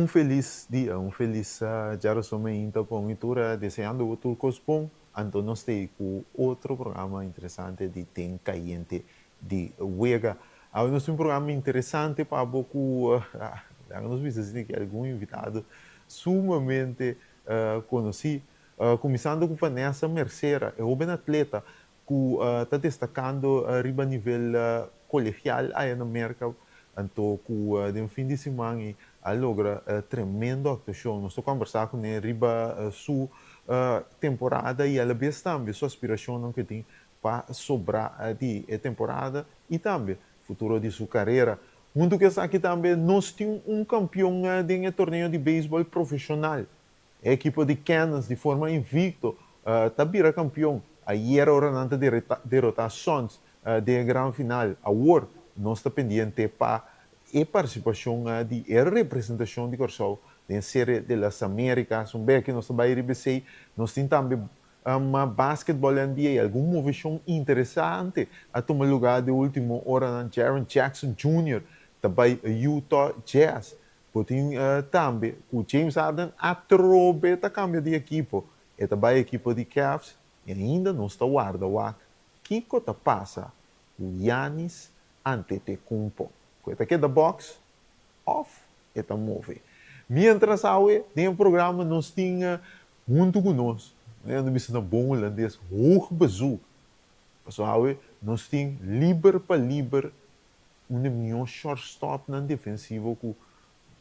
Un felis dia, un felis djarason mainta pa un i tur, deseando bo tur kos bon. Anto nos ta ei ku otro programa interesante di Den Kayente di Wega. Awe nos tin un programa interesante pa bo ku, laga nos bisa asina ki algun invitado sumamente konosí. Kuminsando ku Vanessa Mercera, e hoben atleta ku ta destakando riba nivel kolegial aya na Merka, anto ku den fin di siman ei a logra tremendo aktuashon. Nos ta kombersá kuné riba su temporada i alabes tambe su aspirashonnan ku e tin pa sobrá di e temporada i tambe futuro di su karera. Huntu ku esaki tambe nos tin un kampion den e torneo di beisbòl profeshonal. E ekipo di Cannons di forma invicto ta bira campeon ayer ora nan ta derota Suns den e gran final. Awor nos ta pendiente pa e participacion di e representacion di Corsou den Serie de las Americas. Un beki nos ta bay riba esey. Nos tin tambe basketball NBA. Algun movecion interesante a tuma lugar den ultimo oranan. Jaren Jackson Junior ta bay Utah Jazz. Bo tin tambe ku James Harden atrobe ta kambia di ekipo. E ta bai ekipo di Cavs i ainda nos ta warda wak kiko ta pasa ku Giannis Antetokounmpo. Ku e ta keda box òf e ta move. Miéntras awe den e programa nos tin huntu ku nos, no bisa na bon hulandes, hoog bezoek. Pasobra awe nos tin liber pa liber Un di mihó shortstopnan defensivo ku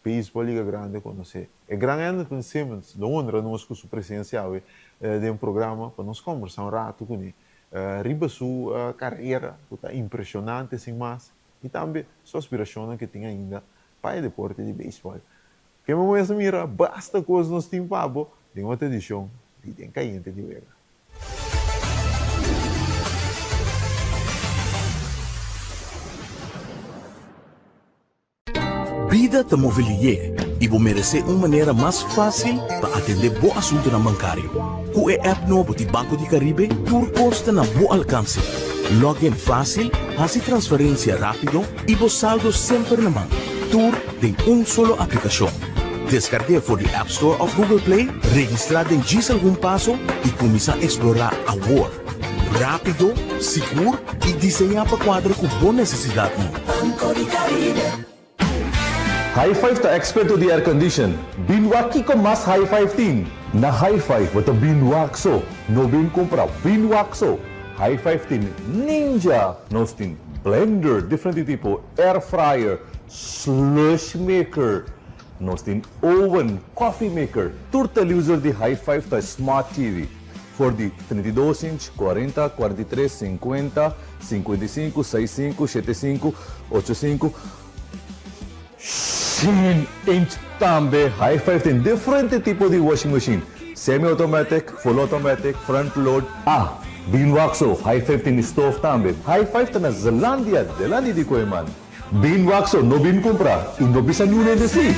Beisbòl Liga Grande konosé. E gran Andrelton Simmons lo honra nos ku su presensia awe den programa pa nos kòmbersá un ratu kuné riba su karera ku ta impreshonante sin mas i tambe su aspirashonnan ku e tin ainda pa e deporte di beisbòl. Ke bo mes a mira basta kos nos tin pa bo den otro edishon di Den Kayente di Wega. Bida ta move lié i bo meresé un manera mas fásil pa atendé bo asuntunan bankario. Ku e app nobo di Banco di Caribe tur kos ta na bo alkanse. Log in fásil, hasi transferensia rápido i bo saldo semper na man. Tur den un solo aplikashon. Deskarg'é for di App Store òf Google Play, registrá den djis algun paso i kuminsá eksplorá awor! Rápido, sigur i diseñá pa kuadra ku bo nesesidatnan. Banco di Caribe. High Five ta experto di air condition. Bin wak kiko mas High Five tin. Na High Five bo ta bin wak so, no bin kumpra, bin wak so. High Five tin Ninja, nos tin blender diferente tipo, air fryer, slush maker, nos tin oven, coffee maker. Tur televisor di High Five ta smart TV, for di 32 inch, 40, 43, 50, 55, 65, 75, 85, 100 inch tambe. High Five tin diferente tipo di washing machine, semi automatic, full automatic, front load. Ah, bin wak so, High Five tin stove tambe. High Five ta na Zelandia, delandi di Kooiman. Bin wak so, no bin kumpra i no bisa niun hende si.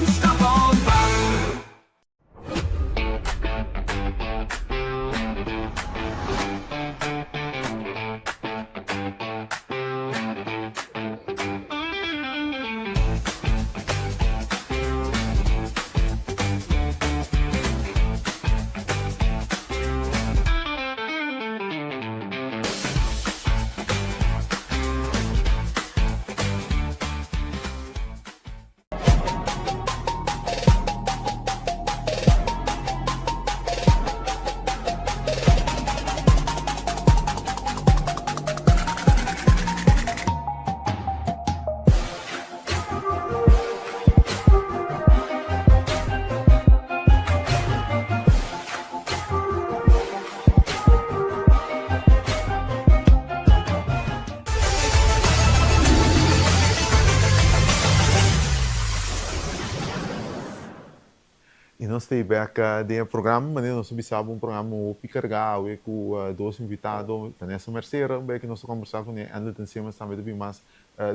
Y nos ta bek den e programa, manera nos a bisa bo un programa hopi carga awe cu dos invitado, Vanessa Mercera, un bek nos ta conversa cune, Andilton Simmons tambe ta bin mas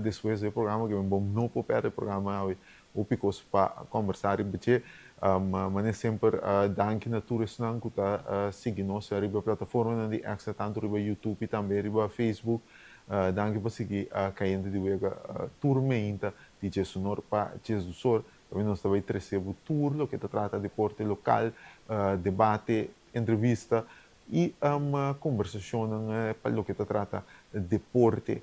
despues den e programa, ke bo no por perde e programa awe, hopi cos pa conversa riba dje. Manera semper danki na tur esnan cu ta sigui nos riba e plataformanan di Extra, tanto riba YouTube y tambe riba Facebook. Danki pa sigui Cayente di Wega tur meinta di Djesonor pa Djesdusor. Tambe nos ta bai trese bo tur loke ta trata deporte lokal, debate, entrevista i kombersashonnan pa loke ta trata deporte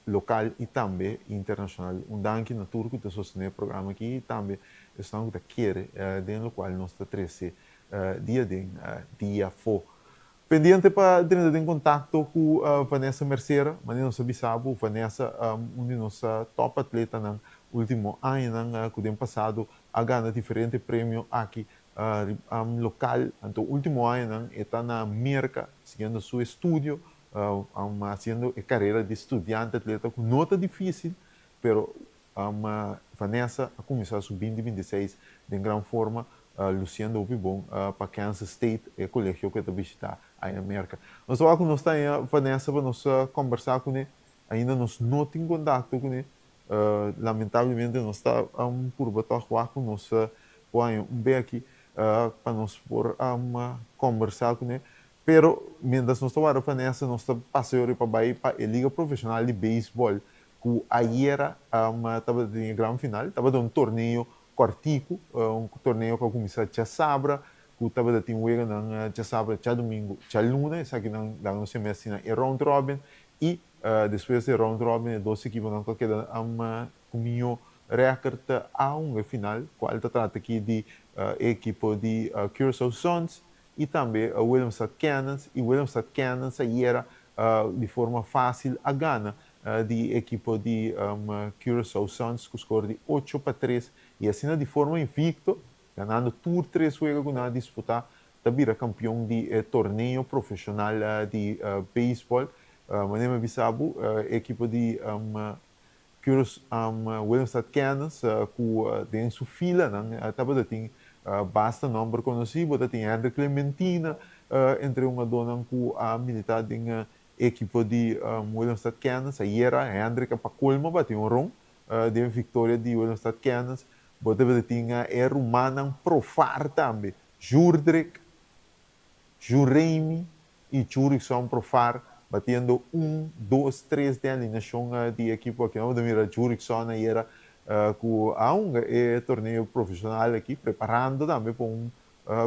lokal i tambe internashonal. Un danki na tur ku ta sostené e programa aki i tambe esnan ku ta kere den lokual nos ta trese dia den dia afó. Pendiente pa drenta den kontakto ku Vanessa Mercera. Manera nos a bisa bo, Vanessa un di nos top atletanan ultimo añanan ku den pasado a gana diferente premio aki lokal. Anto ultimo añanan e ta na Merka siguiendo su estudio, hasiendo e karera di studiante atleta ku no ta difisil, pero Vanessa a kuminsá su binti 26 den gran forma, lusiendo hopi bon pa Kansas State, e kolegio ku e ta bishitá ai na Merka. Nos ta wak ku nos ta haña Vanessa pa nos kombersá kuné. Ainda nos no tin kontakto kuné. Lamentablemente nos ta purba tòg wak ku nos por haña un beki pa nos por kombersá kuné. Pero mientras nos ta warda Vanessa, nos ta pasa yori pa bai pa e liga profeshonal di beisbòl ku ayera tabata tin e gran final. Tabata un torneo kòrtiku, un torneo ku a kuminsá djasabra, ku tabata tin weganan djasabra, djadumingu, djaluna. Esakinan laga nos yama asina e round robin. I despues di e round robin e dos ekiponan ku a keda ku mihó rèkert a hunga e final, kual ta trata aki di e ekipo di Curaçao Suns i tambe Willemstad Cannons. I Willemstad Cannons ayera di forma fásil a gana di ekipo di Curaçao Suns ku skor di 8-3 i asina di forma invikto, ganando tur tres wega ku nan a disputá, ta bira kampion di e torneo profeshonal di beisbòl. Manera mi a bisa bo, e ekipo di Willemstad Cannons ku den su filanan tabata tin basta nòmber konosí. Bo ta tin Hendrik Clementina entre un adonan ku a militá den ekipo di Willemstad Cannons. Ayera Hendrik a pa kolmo bati un ron den viktoria di Willemstad Cannons. Bo tabata tin e rumannan Profar tambe, Jurdrik, Juremy i Jurikson Profar batiendo un, dos, tres den alineashon di ekipo aki. Nos a mira Jurikson ayera ku a hunga e torneo profeshonal aki, preparando tambe pa un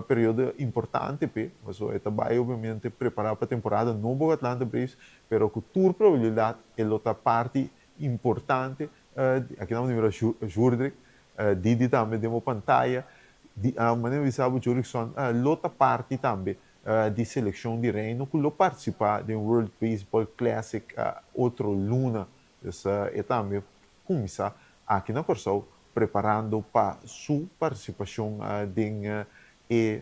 periodo importante p'e. Pasobra e ta bai obviamente prepará pa temporada nobo ku Atlanta Braves, pero ku tur probabilidat e lo ta parti importante. Aki nos a mira Jurdrik, Didi tambe den bo pantaya. Manera mi bisa bo Jurikson lo ta parti tambe di selekshon di Reino ku lo partisipá den World Baseball Classic otro luna. Dus e tambe kuminsá aki na Kòrsou preparando pa su partisipashon den e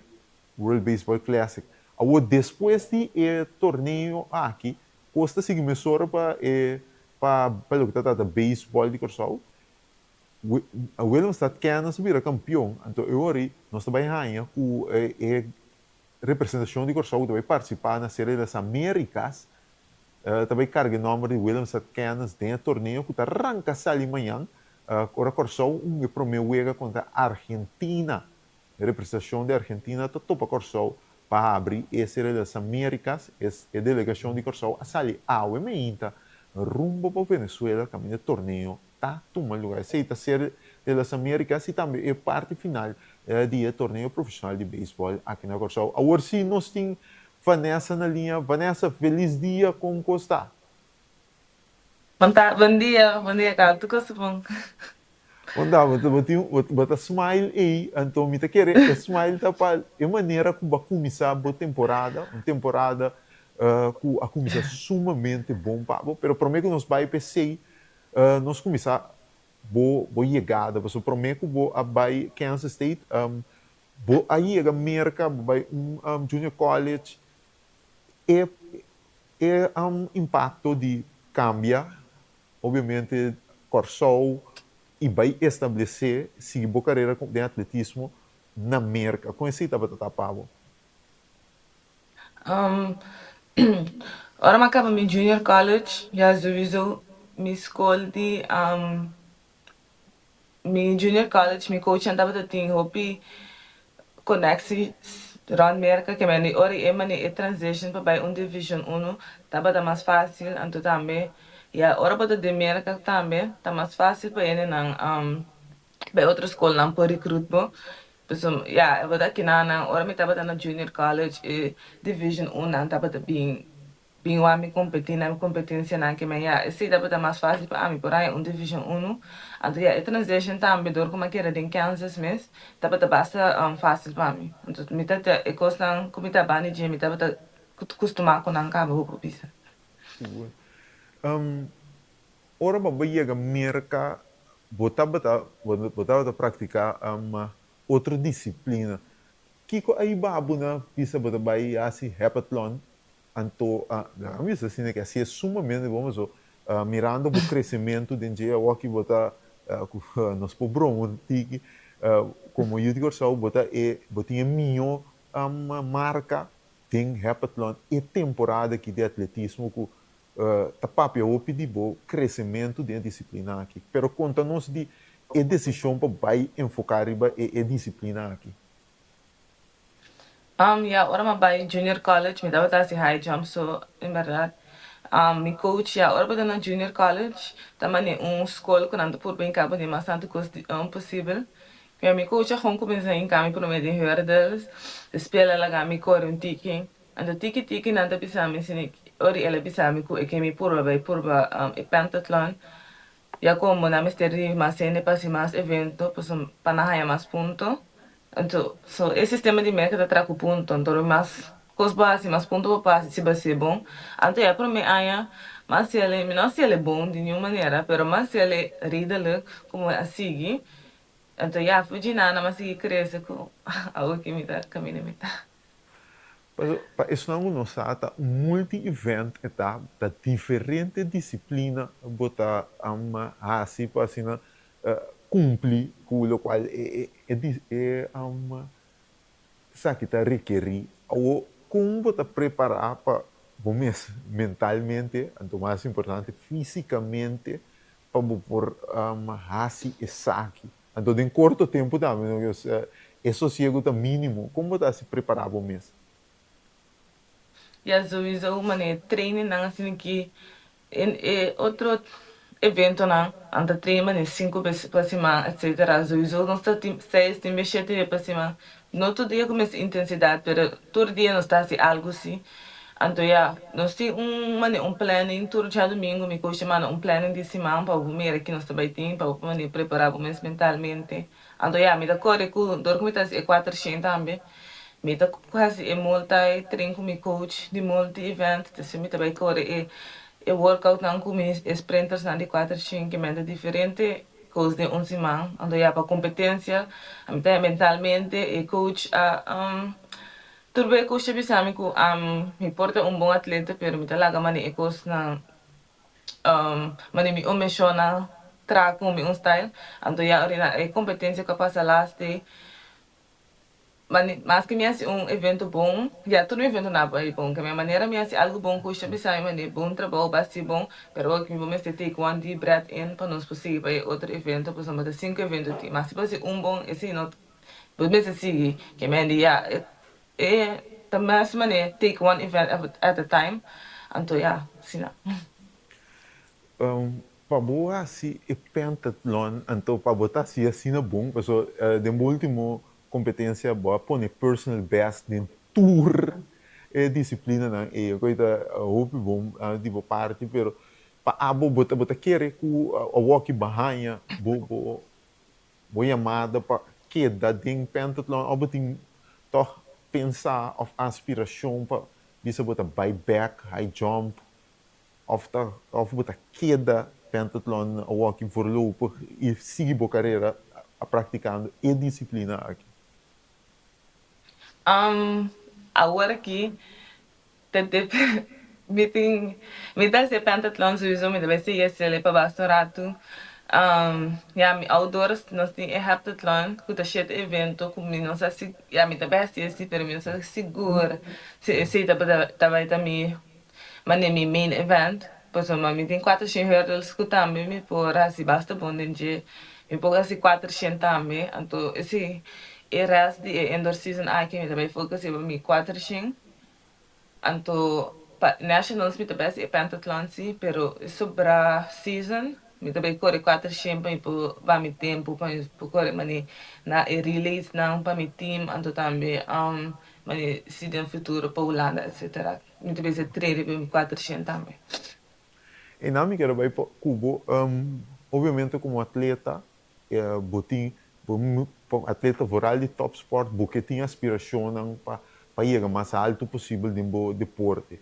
World Baseball Classic. Awor despues di e torneo aki kos ta sigui mesora pa e pa loke ta trata beisbòl di Kòrsou. Willemstad Cannons a bira kampion, anto e ora ei nos ta bai haña ku e representashon di Kòrsou ku ta bai partisipá na Serie de las Americas ta bai karga e nòmber di Willemstad Cannons den e torneo ku ta ranka sali mañan ora Kòrsou un e promé wega kontra Argentina. E representashon di Argentina ta topa Kòrsou pa habri e Serie de las Americas. E delegashon di Kòrsou a sali awe meinta rumbo pa Venezuela kaminda e torneo ta tuma lugar. Esei ta Serie de las Americas i tambe e parti final di e torneo profesional di beisbòl aki na Kòrsou. Awor si nos tin Vanessa na liña. Vanessa, felis dia, kon kos ta? Bon ta, bon dia, bon dia Carl, tur kos ta bon. Bon ta, bo tin, bo ta smile ei, anto mi ta kere e smile ta pa e manera ku bo a kuminsá bo temporada, un temporada ku a kuminsá sumamente bon pa bo, pero promé ku nos bai pa esei, nos kuminsá bo bo yegada, pasobra promé ku bo a bai Kansas State, bo a yega Merka, bo bai un junior college, e e impakto di kambia obviamente Kòrsou i bai establesé sigui bo karera den atletismo na Merka, kon esei tabata ta pa bo? Ora mi a kaba mi junior college, ya souiso mi skol di mi junior college mi coachnan tabata tin hopi connecties rond Merca ke men di ora e mane e transition pa bai un division uno tabata mas facil, anto tambe ya ora bo ta den Merca tambe ta mas facil pa hendenan. Bij otro skolnan por recruit bo. Pasobra ya, e bota kinanan, ora mi tabata na junior college, e Division 1 nan tabata bin wak mi kompetí na mi kompetensianan ke men ya, esei tabata mas fásil pa ami por haña un Division 1. Anto ya, e transition tambe dor ku mi a keda den Kansas mes, tabata basta fásil pa mi. Anto mi ta e kosnan ku mi ta banda dje, mi tabata kustumá ku nan kaba hopi bisa. Sigur. Ora bo a yega Merka, bo tabata praktiká otro disiplina. Kiko a hiba bo na bisa bo ta bai hasi heptathlon? Anto, mi bisa asina ku asina e sumamente bon pasobra mirando bo kresementu den dje awor ku bo ta nos por broma un tiki komo yu di Kòrsou, bo ta e bo tin e mihó marka den heptathlon e temporada aki di atletismo ku ta papia hopi di bo kresementu den e disiplina aki. Pero konta nos di e desishon pa bai enfoká riba e disiplina aki. Ya, ora mi a bai junior college, mi tabata hasi high jump, so en bèrdat, mi coach, ya, ora bo ta na junior college, ta manera un skol ku nan ta purba hinka bo den mas tantu kos posibel. Ya, mi coach a gewoon kuminsá hinka mi promé den hurdles, despues el a laga mi kore un tiki. Anto tiki tiki nan ta bisa mi, ora el a bisa mi ku e ke mi purba bai purba e pentathlon, ya komo nan mester di mas hende pa hasi mas evento, pasobra pa nan haña mas punto. Anto, so e sistema di Merka ta traha ku punto, anto mas kos bo hasi, mas punto bo por hasi si bo hasié bon. Anto ya promé aña, m'a hasi mi no hasi bon di ningun manera, pero m'a hasi redelijk komo a sigui. Anto ya for di nan m'a sigui krese ku awor ku mi ta kaminda mi ta. Pa esnan ku no sa, ta multi-event, ta diferente disiplina bo ta hasi pa asina kumpli ku lokual e esaki ta rekerí. Awor, kon bo ta prepará pa bo mes mentalmente, anto mas importante, físikamente, pa bo por hasi esaki? Anto, den korto tempu tambe, no, e sosiegu ta mínimo. Kon bo ta hasi prepará bo mes? Ja, sowieso, manera training nan asina ku e otro eventonan, anto train manera 5 bes pa siman, etc. Sowieso nos ta tin 6, tin bes 7 bes pa siman. No tur dia ku mes intensidat, pero tur dia nos ta hasi algu si. Anto ya, nos tin un manera un planning tur djadumingu, mi coach manda un planning di siman pa bo mira ku nos ta bai tin, pa bo manera prepará bo mes mentalmente. Anto ya, mi ta kore ku dor ku mi ta hasi e 400 tambe. Mi ta hasi e multi train ku mi coach di multi event, dus mi ta bai kore e workout nan ku mi sprinters nan di 400 ku ta diferente kos den un siman. Anto ya, pa kompetensia, ami ta mentalmente e coach a tur be coach a bisa mi ku mi por ta un bon atleta, pero mi ta laga manera e kosnan manera mi un menshoná traha ku mi un style. Anto ya, ora e kompetensia ku a pasa last day, maske mi hasi un evento bon, ya tur mi eventonan a bai bon, ku mi manera mi hasi algu bon, coach a bisa mi manera bon trabou, basti bon, pero awor mi mester take one deep breath in pa nos por sigui pa e otro evento, pasobra ta 5 evento tin. Mas si bo hasi un bon, esei no bo mester sigui, ke men di ya, e ta mas manera take one event at a time. Anto ya, asina. Pa bo hasi e pentathlon, anto pa bo ta hasi asina bon, pasobra den último kompetensia bo a pone personal best den tur e disiplinanan e ta hopi bon di bo parti, pero pa abo bo ta kere ku awor ku bo a haña bo yamada pa keda den pentathlon òf bo tin toch pensa òf aspirashon pa bisa bo ta bai back high jump òf bo ta keda pentathlon awor ku voorlopig i sigui bo karera praktikando e disiplina aki? Awor aki, mi tin mi ta hasi pentathlon sowieso, mi ta bai sigui hasi pa basta un ratu. Ya, mi outdoors nos tin e heptathlon ku ta 7 evento ku mi no sa si ya mi ta bai hasi esei, pero mi no sa sigur si esei ta bai ta mi manera mi main event. Pasobra mi tin 400 hurdles ku tambe mi por hasi basta bon den dje. Mi por hasi 400 tambe, anto esei e rest di e indoor season aki mi ta bai focus riba mi 400. Anto pa nationals mi ta bai hasi e pentathlon si, pero sobra season. Mi ta bai kore 400 pa mi por ba mi tempu, pa mi por kore mane na e relays nan pa mi team, anto tambe mane si den futuro pa Hulanda etcetera. Mi ta bisa train riba mi 400 tambe. E nan mi kere bai pa ku bo, obviamente komo atleta bo tin bo atleta vooral di topsport bo ke tin aspirashonnan pa pa yega mas alto posibel den bo deporte.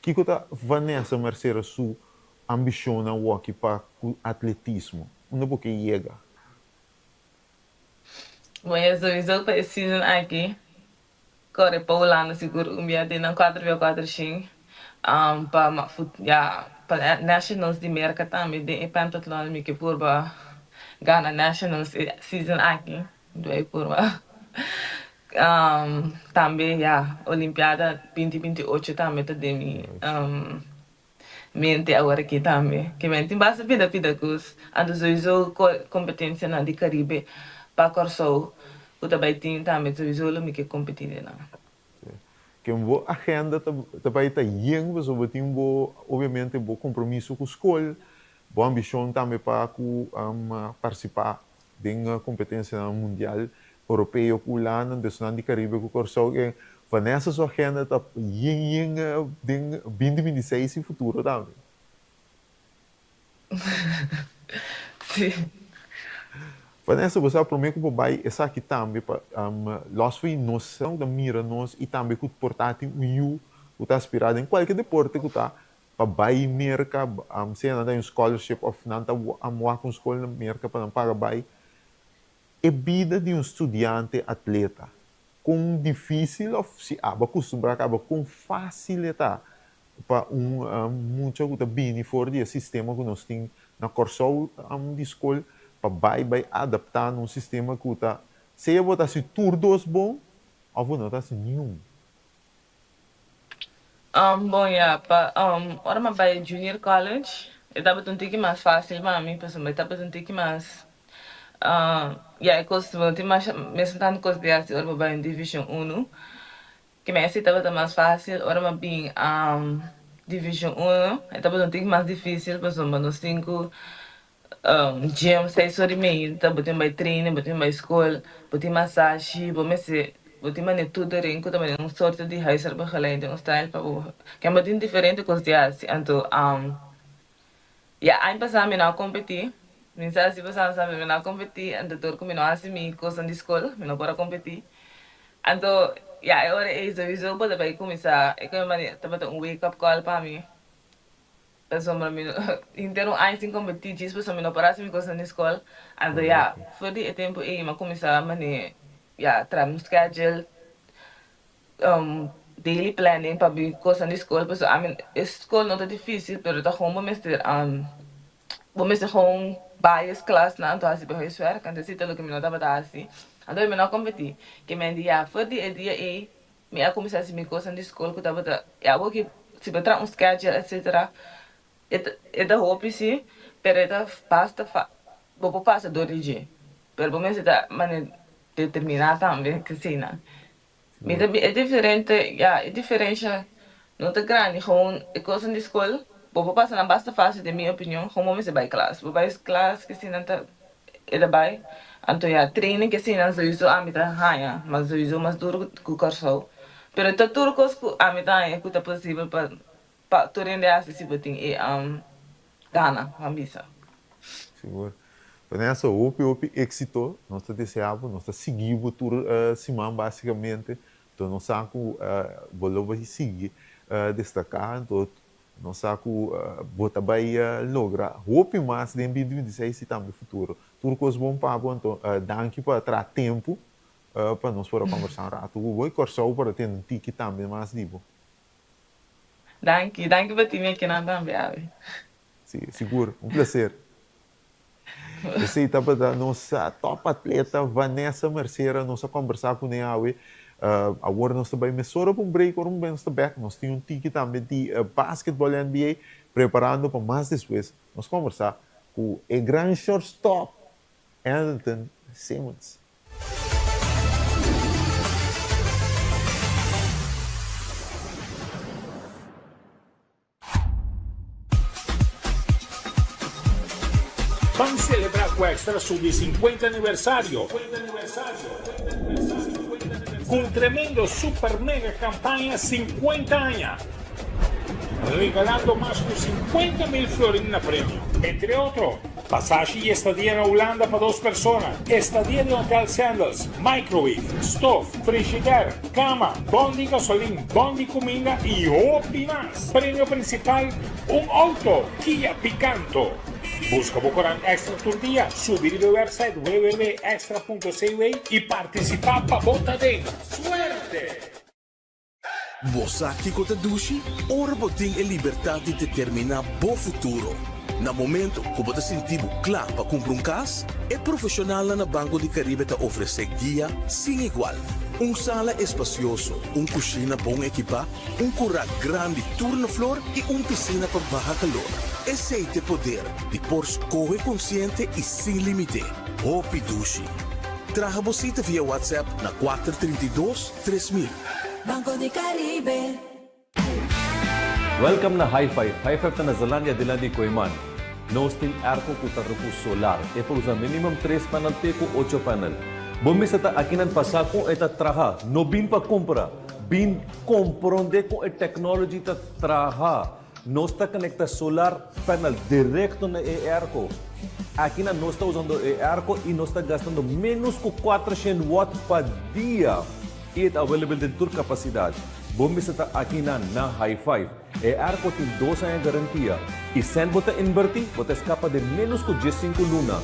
Kiko ta Vanessa Mercera su ambishonnan awoki pa ku atletismo? Unda bo ke yega? Bueno, sowieso pa e season aki Kore pa Hulanda sigur un bia den nan kuater bia kuater shin pa ya pa nationals di Merka tambe den e pentatlon mi ke purba gana nationals e season aki mi purba tambe ya olimpiada 2028 tambe ta den mi mente awor aki tambe. Ke men tin basta pida pida kos. Anto souiso kompetensianan di Karibe pa Kòrsou ku ta bai tin tambe souiso lo mi ke kompetí den nan. Ke bo agenda ta bai ta yen pasobra bo tin bo obviamente bo kompromiso ku skol, bo ambishon tambe pa ku partisipá den kompetensianan mundial Europeo ku Hulanda, desnan di Karibe ku Kòrsou. E Vanessa su agenda ta yen yen den binti 26 i futuro tambe. Sí. Vanessa, bo sa promé ku bo bai esaki tambe pa lòs for nos ta mira nos i tambe ku por ta tin un yu ku ta aspirá den kualke deporte ku ta pa bai Merka, sea nan ta un scholarship òf nan ta wak un skol na Merka pa nan paga bai. E bida di un studiante atleta, kon difísil òf si abo a kustumbrá kaba kon fásil e ta pa un mucha ku ta bini for di e sistema ku nos tin na Kòrsou di skol pa bai bai adaptá na un sistema ku ta sea bo ta hasi tur dos bon òf bo no ta hasi niun. Bon ya, pa ora mi a bai junior college e tabata un tiki mas fásil pa mi pasobra e tabata un tiki mas ya e kos bo no tin masha mesun tantu kos di hasi ora bo bai un division uno. Ke mi esei tabata mas fásil ora mi a bin division uno e tabata un tiki mas difísil pasobra nos tin ku Gym seis ora i meinta, bo tin bai training, bo tin bai skol, bo tin masashi, bo mester, bo tin mane tutoring ku ta mane un sorto di huiswerkbegeleiding un style pa bo, ken bo tin diferente kos di hasi. Anto ya aña pasá mi no a kompetí, mi sa si boso a sa mi no a kompetí, anto dor ku mi no hasi mi kosnan di skol mi no por a kompetí. Anto ya e ora ei souiso bo ta bai kuminsá, e ku mane tabata un wake up call pa mi. Pasobra mi no henter un aña sin kompetí djis pasobra mi no por hasi mi kosnan di skol. Anto ya, for di e tempu ei mi a kuminsá mane ya traha mi schedule, daily planning pa mi kosnan di skol pasobra ami e skol no ta difísil pero ta gewoon bo mester bo mester gewoon bias klasnan anto hasi bo huiswerk anto esei ta loke mi no tabata hasi. Anto mi no a kompetí. Ke men di ya for di e dia ei Mi a kuminsá hasi mi kosnan di skol ku tabata e awor ki si bo traha un schedule etcetera e ta e ta hopi si pero e ta basta fa bo por pasa dor di dje pero bo mester ta mane determiná tambe kesinan mi ta e diferente ya e diferensha no ta grandi gewoon e kosnan di skol bo por pasa nan basta fásil den mi opinion gewoon bo mester bai klas bo bai klas kesinan ta E ta bai. Anto ya, training ke sinan souiso ami ta haña, mas souiso mas duro ku Kòrsou. Pero ta tur kos ku ami ta haña ku ta posibel pa pa tur hende hasi si bo tin e gana, ban bisa. Sigur. Vanessa, hopi hopi éxito nos ta desea bo, nos ta sigui bo tur siman básicamente, enton nos sa ku bo lo bai sigui destaká, enton Nos sa ku bo ta bai logra hopi mas den 2026 i tambe futuro. Tur kos bon pa bo, anto danki pa traha tempu pa nos por a kombersá un ratu ku bo i Kòrsou por a tende un tiki tambe mas di bo. Danki, danki pa tin mi akinan tambe awe. Si, sigur, un plaser. Esei tabata nos top atleta Vanessa Mercera, nos a kombersá kuné awe. Awor nos ta bai mesora pa un break, ora un bes nos ta bèk nos tin un tiki tambe di basketball NBA preparando pa mas despues nos kombersá ku e gran shortstop Andrelton Simmons. Ban celebra cu Extra su di 50 aniversario cu un tremendo super mega campaña 50 aña, regalando mas cu 50 mil florin na premio. Entre otro, pasashi y estadia na Hulanda pa dos persona, estadia den Hotel Sandals, microwave, stof, frigider, cama, bon di gasolin, bon di cuminda y hopi mas. Premio principal, un auto Kia Picanto. Busca bo corant Extra tur dia, subi riba e website www.extra.cw y participa pa bo ta den. Suerte! Bo sa kiko ta dushi? Ora bo tin e libertat di determiná bo futuro. Na momento ku bo ta sinti bo kla pa kumpra un kas, e profeshonalnan na Banco di Caribe ta ofresé guia sin igual. Un sala espasioso, un kushina bon ekipá, un kurá grandi tur na flor i un pisina pa baha kalor. Esei t'e poder di por skohe konsiente i sin límite. Hopi dushi! Traha bo sita via WhatsApp na 432 3000. Banco di Caribe. Welcome na High Five. High Five ta na Zelandia dilanti di Kooiman. Nos tin airco cu ta rucu solar. E por usa minimum tres panel te cu ocho panel. Bo mester ta akinan pa sa con e ta traha. No bin pa cumpra. Bin compronde con e technology ta traha. Nos ta conecta solar panel directo na e airco. Akinan nos ta usando e airco y nos ta gastando menos cu 400 watt pa dia. Y e ta available den tur capacidad. Bo mester ta akinan na High Five. E airco tin dos aña garantia. Y cent bo ta inverti, bo ta escapa den menos cu 15 luna.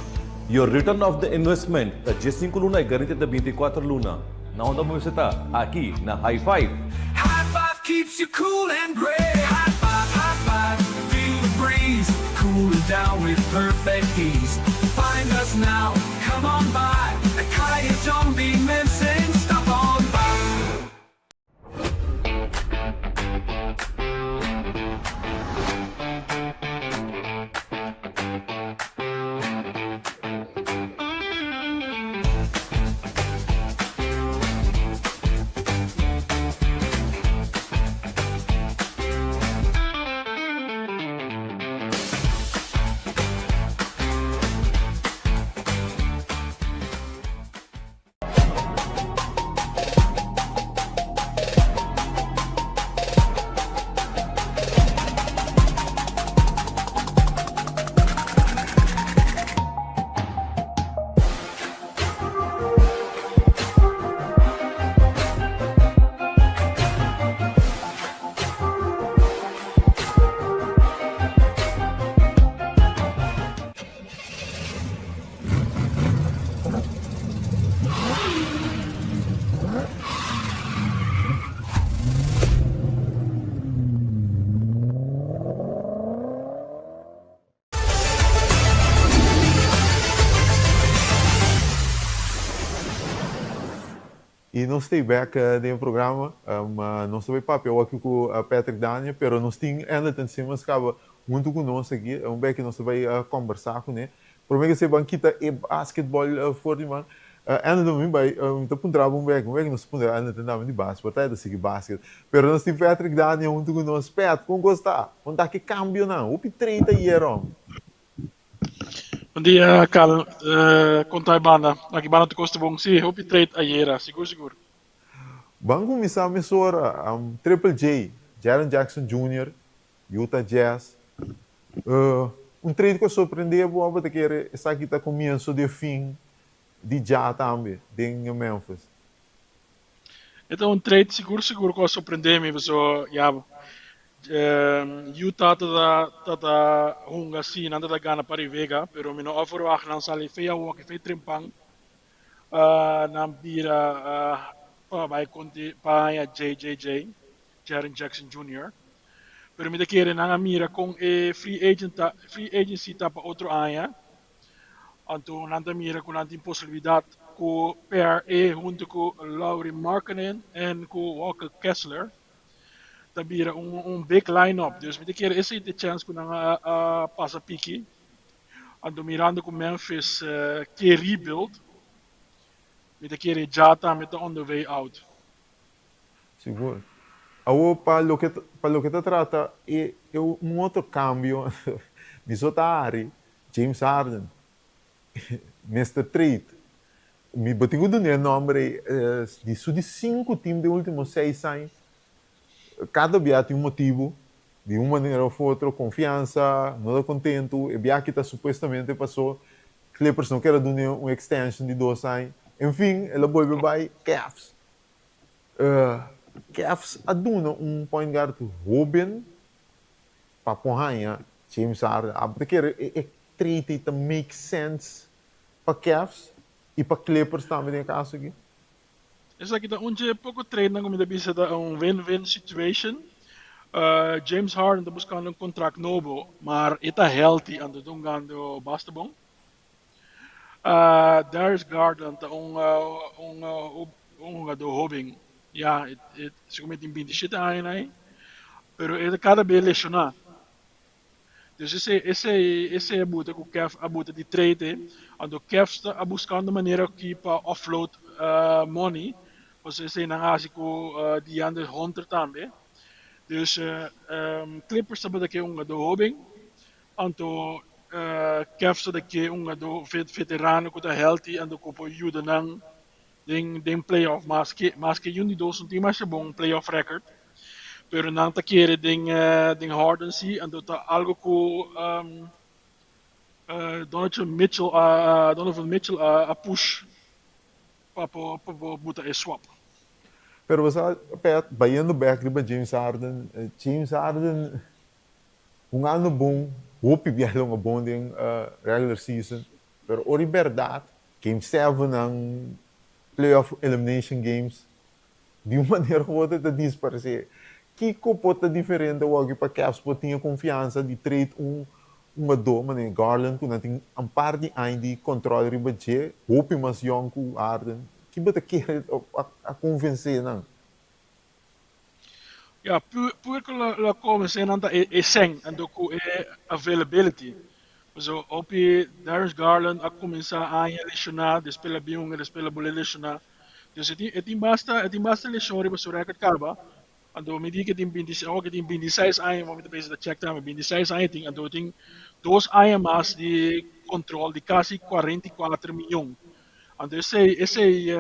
Your return of the investment ta 15 luna y garantia ta 24 luna. Na unda bo mester ta? Aki na High Five! High Five keeps you cool and great. High Five, High Five, feel the breeze, cool it down with perfect ease. Find us now, come on by, at Kaya John B. Mensen, stop on by. Y nos ta bek den e programa. Nos ta bay papia awor aki cu Patrick Daniel, pero nos tin Anderton Simmons caba hunto cu nos aki. Un bek nos ta bay combersa cu ne. Prome ke se ban kita e basketball for di man. Anderton mi bay, mi ta puntra bo un bek, un bek nos ta puntra Anderton tambe di basketball, ta e ta sigui basket. Pero nos tin Patrick Daniel hunto cu nos. Pat, con cos ta? Con ta ki cambionan? Hopi trade ayer hom. Bon dia Carl, con ta e banda? Aki banda ta costa bon. Si, hopi trade ayera, sigur sigur. Ban cuminsa mesora, Triple J, Jaren Jackson Junior, Utah Jazz. Un trade cu a sorprende bo abo ta kere esaki ta comienso di e fin di Ja tambe den Memphis? E ta un trade sigur sigur cu a sorprende mi pasobra ya Utah ta ta ta hunga si nan ta ta gana pa Rivega pero mi no a verwacht nan sali fe awor ki fe trempan nan bira pa bai konti pa haña JJJ Jaren Jackson Junior pero mi ta kere nan a mira kon e free agent ta free agency ta pa otro aña anto nan ta mira ku nan tin posibilidat ku PRE hunto ku Lauri Markkanen en ku Walker Kessler ta bira un un big line up dus mi ta kere esei ta e chance ku nan a a pasa piki anto mirando ku Memphis ke rebuild mi ta kere Ja tambe ta on the way out. Sigur. Awor pa loke pa loke ta trata e e un otro cambio mi so ta hari James Harden. Mister Trade, mi bo tin ku duna e nòmber ei, di su di sinku tim den último seis aña, kada bia tin un motibu, di un manera òf otro, konfiansa, no ta kontentu, e bia aki ta supuestamente pasó Clippers no kier a dun'é un extension di dos aña. En fin, el a bolbe bai Cavs. Cavs a duna un point guard hóben pa por haña James Harden. Abo ta kere e trade ei ta make sense pa Cavs i pa Clippers tambe den e kaso aki? Esaki ta un dje poko tradenan ku mi ta bisa ta un win-win situation. James Harden ta buskando un kontrakt nobo, maar e ta healthy anto ta hungando basta bon. Darius Garland ta un un un hungadó hóben, ya e segun mi tin 27 aña ei, pero e ta kada bes leshoná. Dus esei esei esei a buta ku Cavs a buta di trade e, anto Cavs ta a buskando manera ki pa offload money, pasobra esei nan a hasi ku DeAndre Hunter tambe. Dus Clippers tabata ke un hungadó hóben, anto Cavs tabata ke un hungadó veterano ku ta healthy anto ku por yuda nan den den playoff maske maske yun di dos no tin masha bon playoff record pero nan ta kere den den Harden si anto ta algo ku um, Donovan Mitchell a Donovan Mitchell a, a push pa por pa por buta e swap. Pero bo sa, Pet, bayendo bek riba James Harden, James Harden un ano bon, hopi biaha lo bon den regular season, pero ora e berdad Game seven nan playoff elimination games di un manera ku otro ta disparesé. Kiko por ta diferente awor pa Cavs por tin e konfiansa di trade un hungadó manera Garland ku nan tin un par di aña di kòntròl riba dje, hopi mas yòn ku Harden. Ki bo ta kere a konvensé nan? Ya, puer ku lo a konvensé nan ta e sèn anto ku e availability. Pasobra hopi Darius Garland a kuminsá aña leshoná, despues el a bin hunga, despues el a bolbe leshoná. Dus e tin e tin basta e tin basta leshon riba su rèkòrt kaba. Anto mi di ku e tin binti awor ku e tin 26 aña, mi ta pensa ta chèk tambe, 26 aña e tin, anto e tin dos aña mas di kontròl di kasi 44 mion. Anto esei esei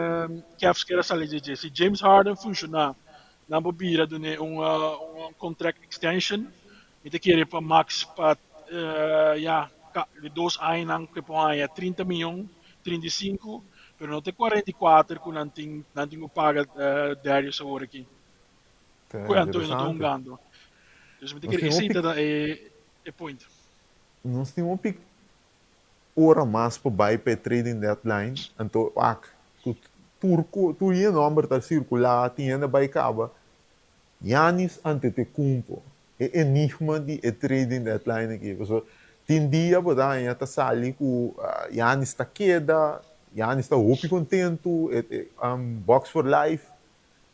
Cavs kier a sali dje dje. Si James Harden funshoná, nan por bira dun'é un un contract extension. Mi ta kere pa max pa ya di dos añanan ku e por haña 30 mion, 35, pero no te 44 ku nan tin nan tin ku paga Darius awor aki. Ta Ku anto e no ta interesante. hungando. Dus mi ta Nos kere tin esei hopi ta ta e e point. nos tin hopi ora mas pa bai pa e trading deadline, anto wak ku tur ku tur hende nomber ta sirkulá, tin hende bai kaba. Giannis Antetokounmpo, e enigma di e trading deadline aki, pasobra tin dia bo ta haña ta sali ku Giannis ta keda, Giannis ta hopi kontentu, e e Bucks for life.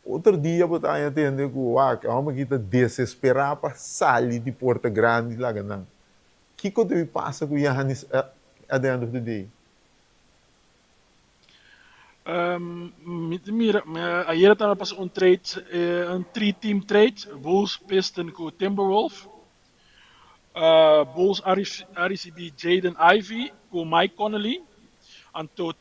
Otro dia bo ta haña tende ku wak e hòmber aki ta desesperá pa sali di porta grandi laga nan. Kiko debe pasa ku Giannis at the end of the day? Mi ta mira, ayera tambe a pasa un trade, un three team trade, Bulls, Piston ku Timberwolf. Bulls a a risibi Jaden Ivey ku Mike Conley, anto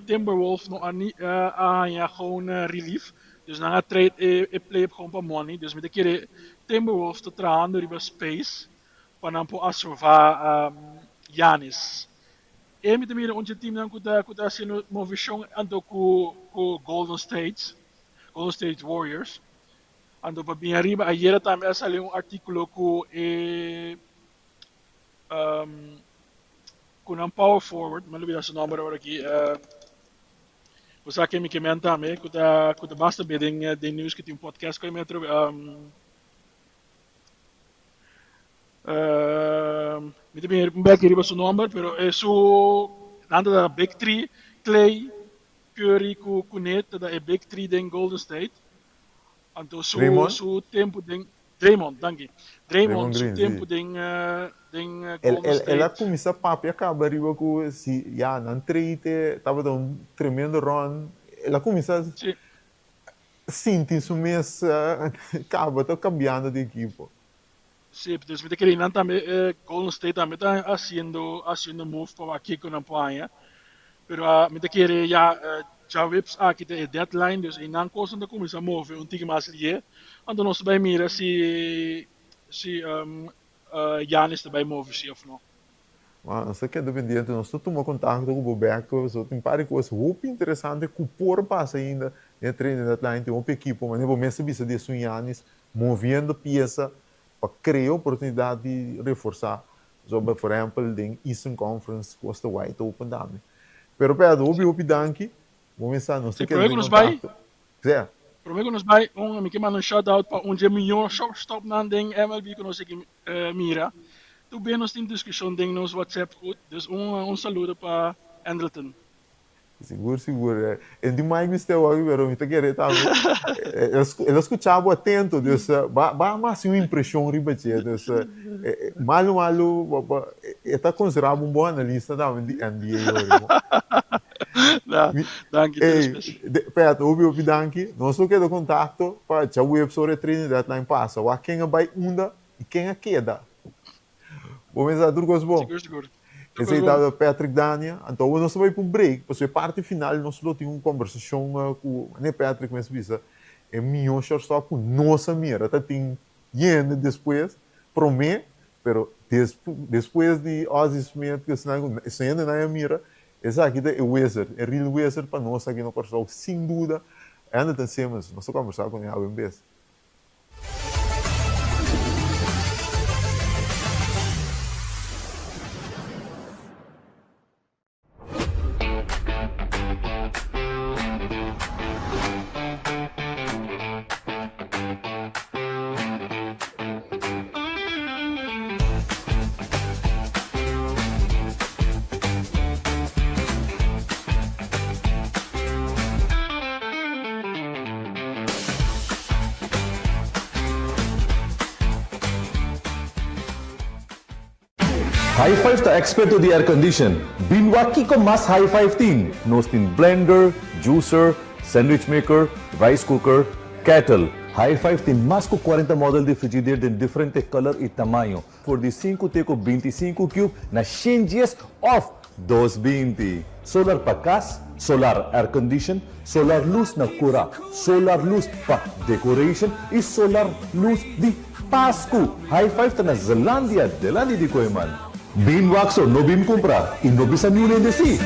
Timberwolf no a a haña gewoon relief, dus nan a trade e player gewoon pa money, dus mi ta kere Timberwolf ta trahando riba space pa nan por asorva Giannis. E mi ta mira un dje teamnan ku ta ku ta hasiendo movishon anto ku ku Golden State, Golden State Warriors. Anto pa bin ariba ayera tambe a sali un artíkulo ku e ku nan power forward, mi a lubida su nòmber awor aki, bo sa ken mi ke men tambe ku ta ku ta basta be den den news ku tin un podcast ku e metro. Mi ta bin un bek riba su nomber, pero e su nan ta da big three, Klay, Curry ku Kunet ta da e big three den Golden State. Anto su Draymond? su tempu den Draymond, danki. Draymond Draymond su Green, tempu sí. den den El, Golden el, el a State. kuminsá papia kaba riba ku si ya nan trade tabata un tremendo run. El a kuminsá Sí. sinti su mes kaba ta kambiando di ekipo. Sí, dus mi ta kere nan tambe Golden State tambe ta haciendo haciendo move pa wak kiko nan por haña. Pero mi ta kere ya djaweps aki ta e deadline, dus einan kosnan ta kuminsá move un tiki mas lié. Anto nos ta bai mira si si Giannis ta bai move si of no. Ma nos ta keda pendiente, nos ta tuma kontakto ku bo bèk, pasobra tin par di kos hopi interesante ku por pasa ainda den e training deadline. Tin hopi ekipo, manera bo mes ta bisa di esun Giannis moviendo piesa pa krea oportunidat di reforsá. Pasobra, por ehèmpel, den Eastern Conference kos ta wide open tambe. Pero Pedro, hopi hopi danki. Bo mes sa, nos ta Sí, keda promé ku den nos bai, kontakto. Sea. promé ku nos bai, un mi ke manda un shout out pa un dje mihó shortstopnan den MLB ku nos a sigui mira. Tur bes nos tin diskushon den nos WhatsApp goed, dus un un saludo pa Andrelton. Sigur, sigur. E di Mike mester wak, pero mi ta kere tambe. El a skucha bo atento, dus ba ba hasi un impreshon riba dje. Dus malu malu e ta konsiderá bo un bon analista tambe di NBA ori. Da, danki te despues. Pet, hopi hopi danki. Nos lo keda kontakto pa djaweps ora e training deadline pasa. Wak ken a bai unda i ken a keda. Bo mester sa tur kos bon. Sigur, sigur. Tur kos Esei bon. tabata Patrick Dania. Anto awo nos ta bai pa un break, pasobra e parti final nos lo tin un kombersashon ku manera Patrick mes bisa, e mihó shortstop ku nos a mira. Ta tin yende despues, promé, pero despues di Ozzie Smith ku esnan ku esnan hendenan a mira, esaki ta e wizard, e real wizard pa nos aki na Kòrsou sin duda. Andrelton Simmons, nos ta kombersá kuné awe en bes. High Five ta experto di air condition. Bin wak kiko mas High Five tin. Nos tin blender, juicer, sandwich maker, rice cooker, kettle. High Five tin mas ku cuarenta model di frigider den diferente color y tamaño. For di sinku te ku 25 cube na 110 òf 220. Solar pa kas, solar air condition, solar lus na kura, solar lus pa decoration i solar lus di Pasku. High Five ta na Zelandia, delanti di Kooiman. Bin wak so, no bin kumpra i no bisa niun hende si.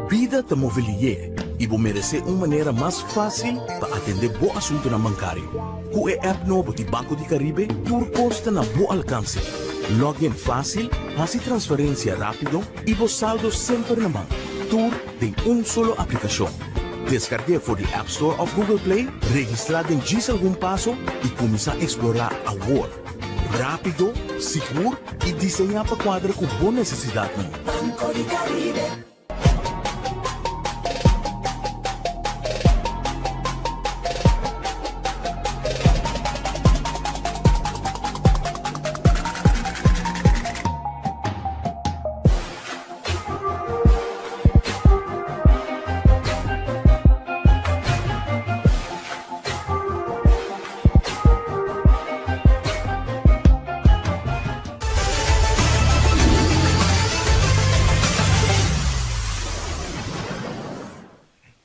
Bida ta move lié i bo meresé un manera mas fásil pa atendé bo asuntunan bankario. Ku e app nobo di Banco di Caribe tur kos ta na bo alkanse. Log in fásil, hasi transferensia rápido i bo saldo semper na man. Tur den un solo aplikashon. Deskarg'é for di App Store òf Google Play, registrá den djis algun paso i kuminsá eksplorá awor. Rápido, sigur i diseñá pa kuadra ku bo nesesidatnan. Banco di Caribe.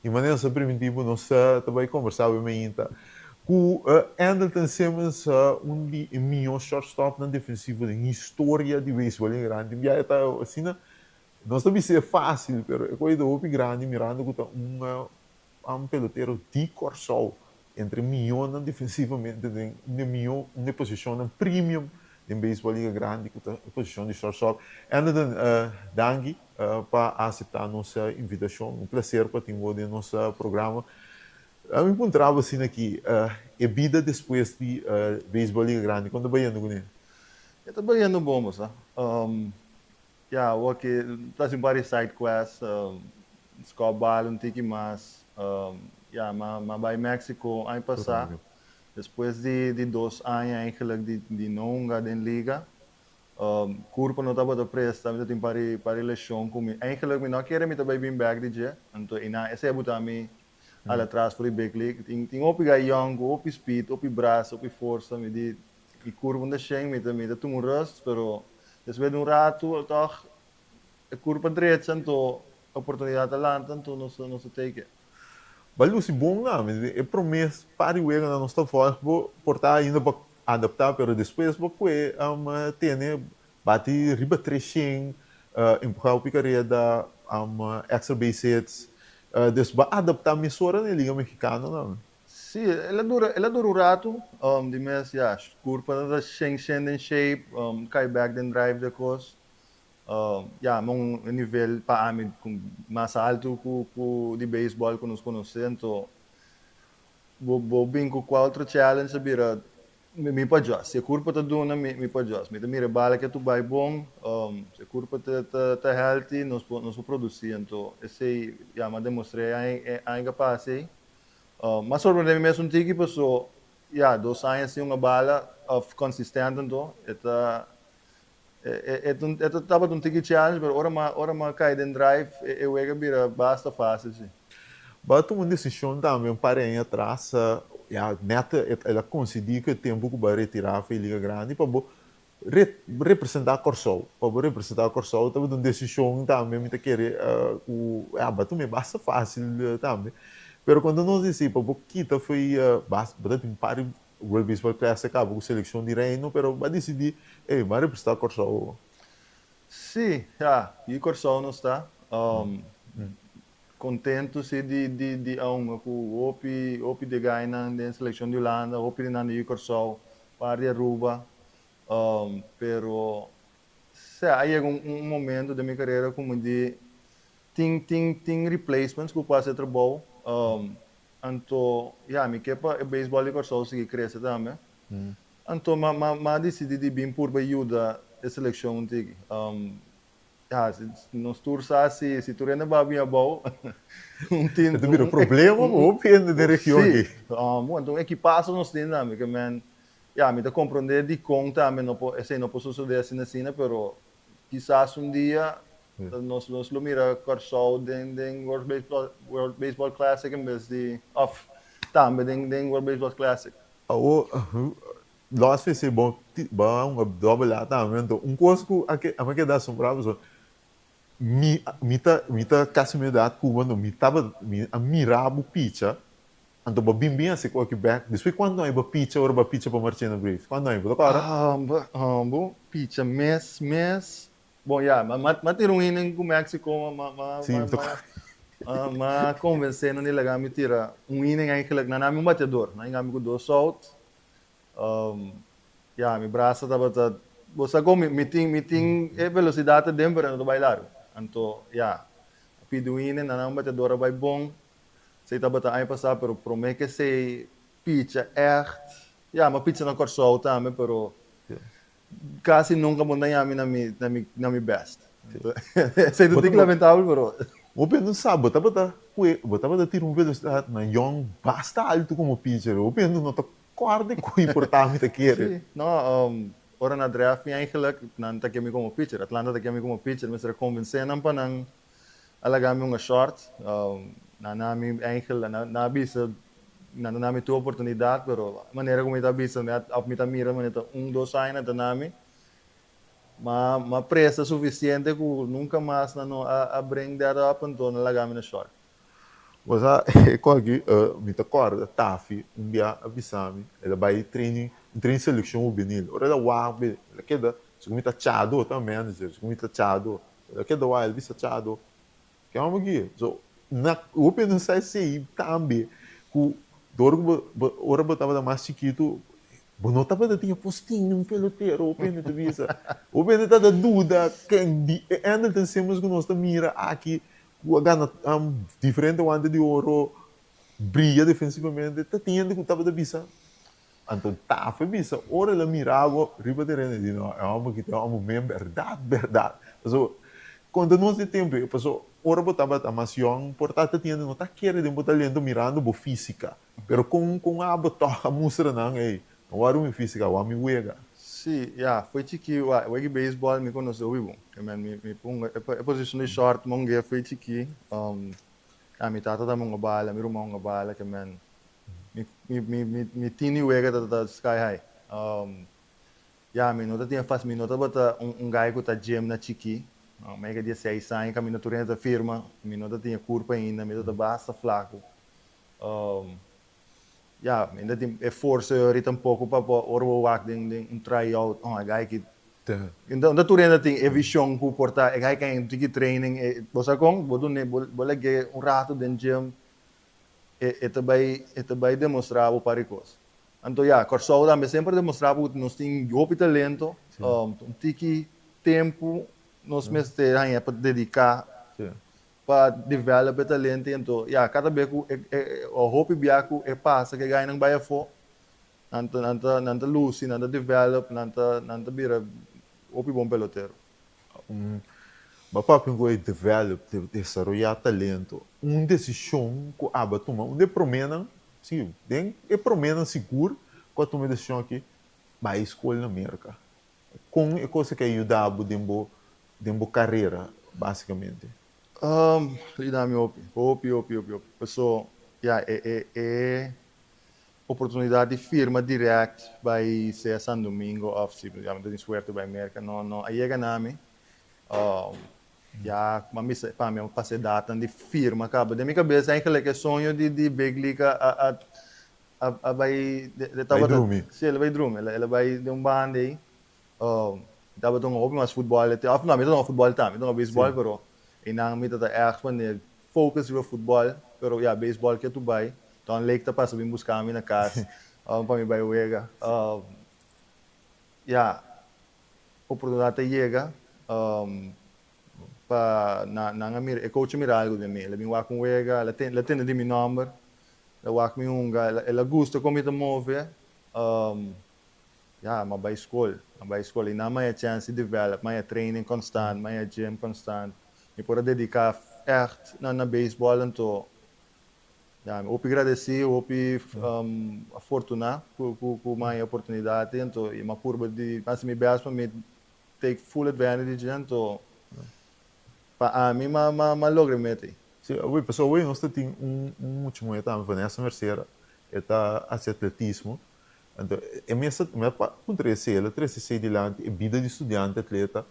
Di manera nos a primintí bo nos ta bai kombersá awe mainta ku Andrelton Simmons, un di e mihó shortstopnan defensivo den historia di beisbòl en grandi. Tin biaha ta asina, nos ta bis'é fásil, pero e koe ta hopi grandi mirando ku ta un Un pelotero di Kòrsou entre mihónan defensivamente den un di mihó un di posishonnan premium den beisbòl liga grandi ku ta e posishon di shortstop. Anderton, danki pa aseptá nos invitashon. Un plaser pa tin bo den nos programa. Mi puntra bo asina aki, e bida despues di beisbòl liga grandi kon ta bayendo kuné? E ta bayendo bon bo sa. Ya, awor ki ta hasi un par di side quests, scout bal un tiki mas. Ya, m'a bai Mexico aña pasá, despues di dos aña eigenlijk di di no hunga den liga. Kurpo no tabata presta, mi ta tin par di par di leshon ku mi eigenlijk mi no a kere mi ta bai bin bèk di dje, anto i nan esei a buta mi. Al atras for di big league. Tin hopi guy young ku hopi speed, hopi brasa, hopi forsa. Mi di mi kurpa no ta shen, mi ta tuma un rust, pero despues di un ratu toch e kurpa drecha, anto oportunidat ta lanta, anto nos ta take it. B'a lusi bon na, e promé par di wega nos ta volg bo por ta ainda pa adaptá, pero despues bo kue tene bati riba 300, empuhá hopi kareda, extra base hits, dus b'a adaptá mesora na Liga Mexicano na. Sí, el a dura un ratu, di mes, ja, kurpa ta shen shen den shape, kai back den drive de kos. Ja, un nivel pa ami mas altu ku di baseball ku nos konosé, anto bo bin ku kualke challenge bira mi pa adjust. Si kurpa ta duna, mi pa adjust. Mi ta mira bala ku ta bai bon, si kurpa ta healthy, nos por produsí. Anto, esei, ja, m'a demostrá ainda pasá. M'a sorprendé mi mes un tiki, paso, ja, 2 aña sin un bala of konsistente, anto, e tabata un tiki challenge, pero ora m'a kai den drive, e wega bira basta fásil, sí. B'a tuma un desishon tambe un par aña atras, ja, net el a koinsidí ku e tempu ku b'a retirá for Liga Grandi pa bo representá Kòrsou. Pa bo representá Kòrsou tabata un desishon tambe mi ta kere ku, ja, b'a tuma basta fásil tambe. Pero kuando nos disi pa bo kita foi basta, bo ta tin par di World Baseball Classic kaba ku selekshon di Reino, pero b'a disidí, ey, b'a representá Kòrsou. Sí, ja, i Kòrsou nos ta. Kontentu sí di hunga ku hopi hopi di guynan den selekshon di Hulanda, hopi di nan di Kòrsou, par di Aruba. Pero sí, a yega un momento di mi karera komo di tin replacements ku por hasi trabou. Anto, ja, mi ke pa e baseball di Kòrsou sigui krese tambe. Anto m'a disidí di bin purba yuda e selekshon un tiki. Ja, nos tur sa si tur hende bai bin abou, un team Ta bira problema, hopi hende den region aki. Sí, anto un ekipaso nos tin tambe, ke men, ja, mi ta komprondé di kon tambe no por, esei no por sosodé asina asina, pero kisas un dia nos lo mira Kòrsou den World Baseball Classic en bes di, òf tambe den World Baseball Classic. Awo, los fese bon, b'a un double A tambe, anto un kos ku a keda asombrá pasobra mi ta kasi mi edat ku bo, mi tabata mi a mira bo picha, anto bo bin bin hasi ku aki bek, despues kuantu aña bo picha ora bo picha pa Marchena Braves? Kuantu aña bo ta kòrda? Bo picha mes mes, bon, ja, m'a tira un inning ku Mexico, m'a m'a konvensé nan di laga mi tira un inning eigenlijk, nan a mi un bateador, nan a mi ku dos out. Ja, mi brasa tabata, bo sa kon mi tin e velosidat aden, pero no ta bai largu. Anto, ja, pidi un inning, nan a un bateador a bai bon. Esei tabata aña pasá, pero promé ku esei picha echt, ja, m'a picha na Kòrsou tambe, pero kasi nunka bo no yami na mi best. Esei ta tiki lamentabel, pero Bo no sa, bo tabata kue, bo tabata tira un velosidat na young basta altu komo pitcher. Bo no ta kòrda ku importá mi ta kere. Sí, no, ora nan draft mi eigenlijk, nan ta ke mi komo pitcher. Atlanta ta ke mi komo pitcher, mi a konvensé nan pa nan a laga mi un short. Nan a mi eigenlijk, nan a bisa, nan a mi tur oportunidat, pero manera ku mi ta bisa, mi òf mi ta mira manera un, 2 aña ta na mi. M'a presta sufisiente ku nunka mas nan no a bring that up, anto nan laga mi na short. Bo sa, e mi ta kòrda Tafi un bia a bisa mi, el a bai training, un training selekshon hubenil. Ora el a wak, el a keda, segun mi ta Chado, ta manager, segun mi ta Chado. El a keda wak, el bisa Chado, ke hòmber aki? So, na hopi no sa esei tambe ku dor ku bo ora bo tabata mas chikitu, bo no tabata tin e postin di un pelotero, hopi hende ta bisa. Hopi hende ta duda ken di e Andrelton Simmons ku nos ta mira aki, ku a gana diferente guante di oro, bria defensivamente, ta tin hende ku tabata bisa. Anto Tafi a bisa, ora el a mira bo riba tereno, el di, no, e hòmber aki ta e hòmber men bèrdat, bèrdat. Pasobra, konta nos di tempu, pasobra ora bo tabata mas yòn, por ta ta tin hende no ta kere den bo talento mirando bo físika. Pero kon abo tòg a mustra nan, ey, no wòrdu mi físika, wak mi wega. Sí, ja, foi chiki, wega baseball mi konosé hopi bon. I mean, mi ponga e posishon di short monge foi chiki. Ah, mi tata tambe hunga bala, mi ruman hunga bala, ke men mi mi mi mi mi tin di wega ta ta sky high. Ya, mi no ta tin e fácil, mi no tabata un un guy ku ta gym na chikí. Mi ke dieseis aña kaminda tur hende ta firma, mi no ta tin e kurpa ainda, mi ta ta basta flaku. Ya, mi no tin e forsa yori tampoko pa pa ora bo wak den den un try out, oh e guy ki Unda tur hende tin e vision ku por ta e guy ka un tiki training, e bo sa kon? Bo dun'e bo bo lag'e un rato den gym, e e ta bai e ta bai demostrá bo par di kos. Anto ya, Kòrsou tambe semper a demostrá ku nos tin hopi talento, un tiki tempu nos mester haña pa dediká pa develop e talento i anto ya kada bes ku e e hopi bia ku e pasa ku e gainan bai afó nan ta nan ta nan ta lusi, nan ta develop, nan ta nan ta bira hopi bon pelotero. Bo a papia ku e develop, desaroyá talento, un desishon ku aba tuma, un di e proménan, si, den e proménan sigur ku a tuma e desishon aki, bai skol na Merka. Kon e kos aki a yuda bo den bo den bo karera basikamente? Yuda mi hopi, hopi, hopi, hopi, hopi. Paso, ya, e e e oportunidat di firma dirèkt bai sea San Domingo òf si ya mi ta tin suerte bai Merka no no a yega na mi. Ya mi a bisa pa mi a pasa e datnan di firma kaba. Den mi kabes eigenlijk e soño di di big league a a a a bai e tabata si el a bai drumi el a bai den un banda ei. Mi tabata hunga hopi mas futbòl òf no mi ta hunga futbòl tambe mi ta hunga beisbòl pero einan mi ta ta ègt wanneer focus riba futbòl pero ya beisbòl ke tu bai. Don Lake ta pasa bin buska mi na kas pa mi bai wega. Ya, oportunidat ta yega pa nan a mira, e coach a mira algu den mi. El a bin wak un wega, el a tende di mi nòmber, el a wak mi hunga, el a gusta kon mi ta move. Ya, mi a bai skol, mi a bai skol i nan mi a haña chèns di develop, mi a haña training konstant, mi a haña gym konstant. Mi por a dediká ègt na beisbòl anto Ya, mi hopi gradesí, hopi afortuná ku ku mi haña e oportunidat ei, anto i mi a purba di hasi mi bèst pa mi take full advantage anto pa ami mi a logra mete ei. Sí, awor pasobra awor nos ta tin un un mucha muhé tambe, Vanessa Mercera, e ta hasi atletismo, anto e mes ta mi a puntra esei, el a trese esei dilanti, e bida di studiante atleta,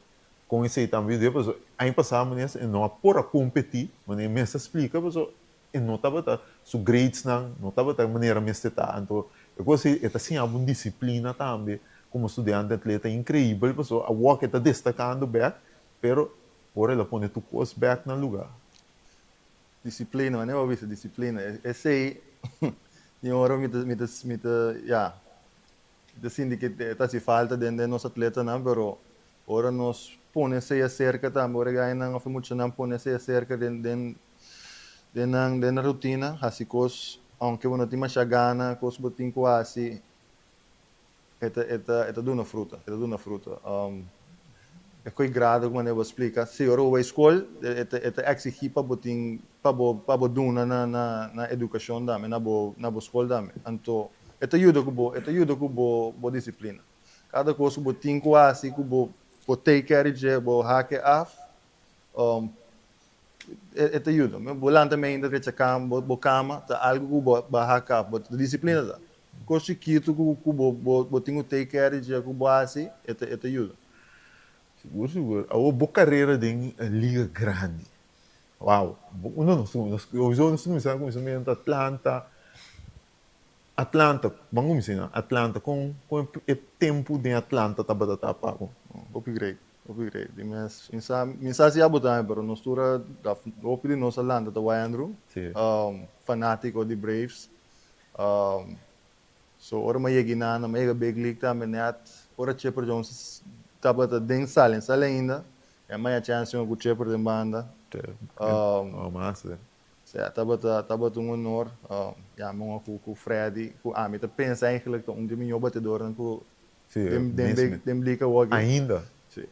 kon esei tambe yuda, pasobra aña pasá manera e no a por a kompetí, manera e mes a splika, pasobra E no tabata su gradesnan no tabata manera mester ta. Anto e kos ei e ta siña bo un disiplina tambe komo studiante atleta inkreibel pasobra awor ke ta destakando bek pero ora el a pone tur kos bek na luga. Disiplina, manera bo a bisa disiplina esei tin ora mi ta mi ta mi ta ya mi ta sinti ke ta hasi falta den den nos atletanan pero ora nos pone esei aserka tambe ora e gainan of e muchanan pone esei aserka den den Den nan den nan rutina hasi kos aunke bo no tin masha gana kos bo tin ku hasi e ta e ta e ta duna fruta e ta duna fruta e koe grado ku manera bo a splika si ora bo bai skol e ta e ta eksigi pa bo tin pa bo pa bo duna na na na edukashon tambe na bo na bo skol tambe anto e ta yuda ku bo e ta yuda ku bo bo disiplina kada kos ku bo tin ku hasi ku bo bo take care di dje bo hak e af. E ta yuda. Bo lanta meinta drecha kama, bo kama ta algu ku bo a hak af, bo disiplina ta. Kos chikitu ku bo tin ku take care di dje ku bo hasi, e ta yuda. Sigur sigur. Awor bo karera den liga grandi. Wow! Unda nos nos nos kuminsá kuminsá mira Atlanta, Atlanta, ban kuminsá nan, Atlanta, kon kon e tempu den Atlanta tabata ta pa bo? Hopi great, hopi great. Di mes, mi sa, mi sa si abo tambe, pero nos tur a, hopi di nos a lanta ta wak Andrew, fanatico di Braves. So ora mi a yega einan, mi a yega Big League tambe net ora Chipper Jones tabata den sali, sali ainda, e mi a haña chance ku Chipper den banda. Oh, mas. Sea, tabata tabata un honor ya mi un ku ku Freddy ku ami ta pensa eigenlijk ta un di miñó batedornan ku den den big den liga awoki. Ainda? Si.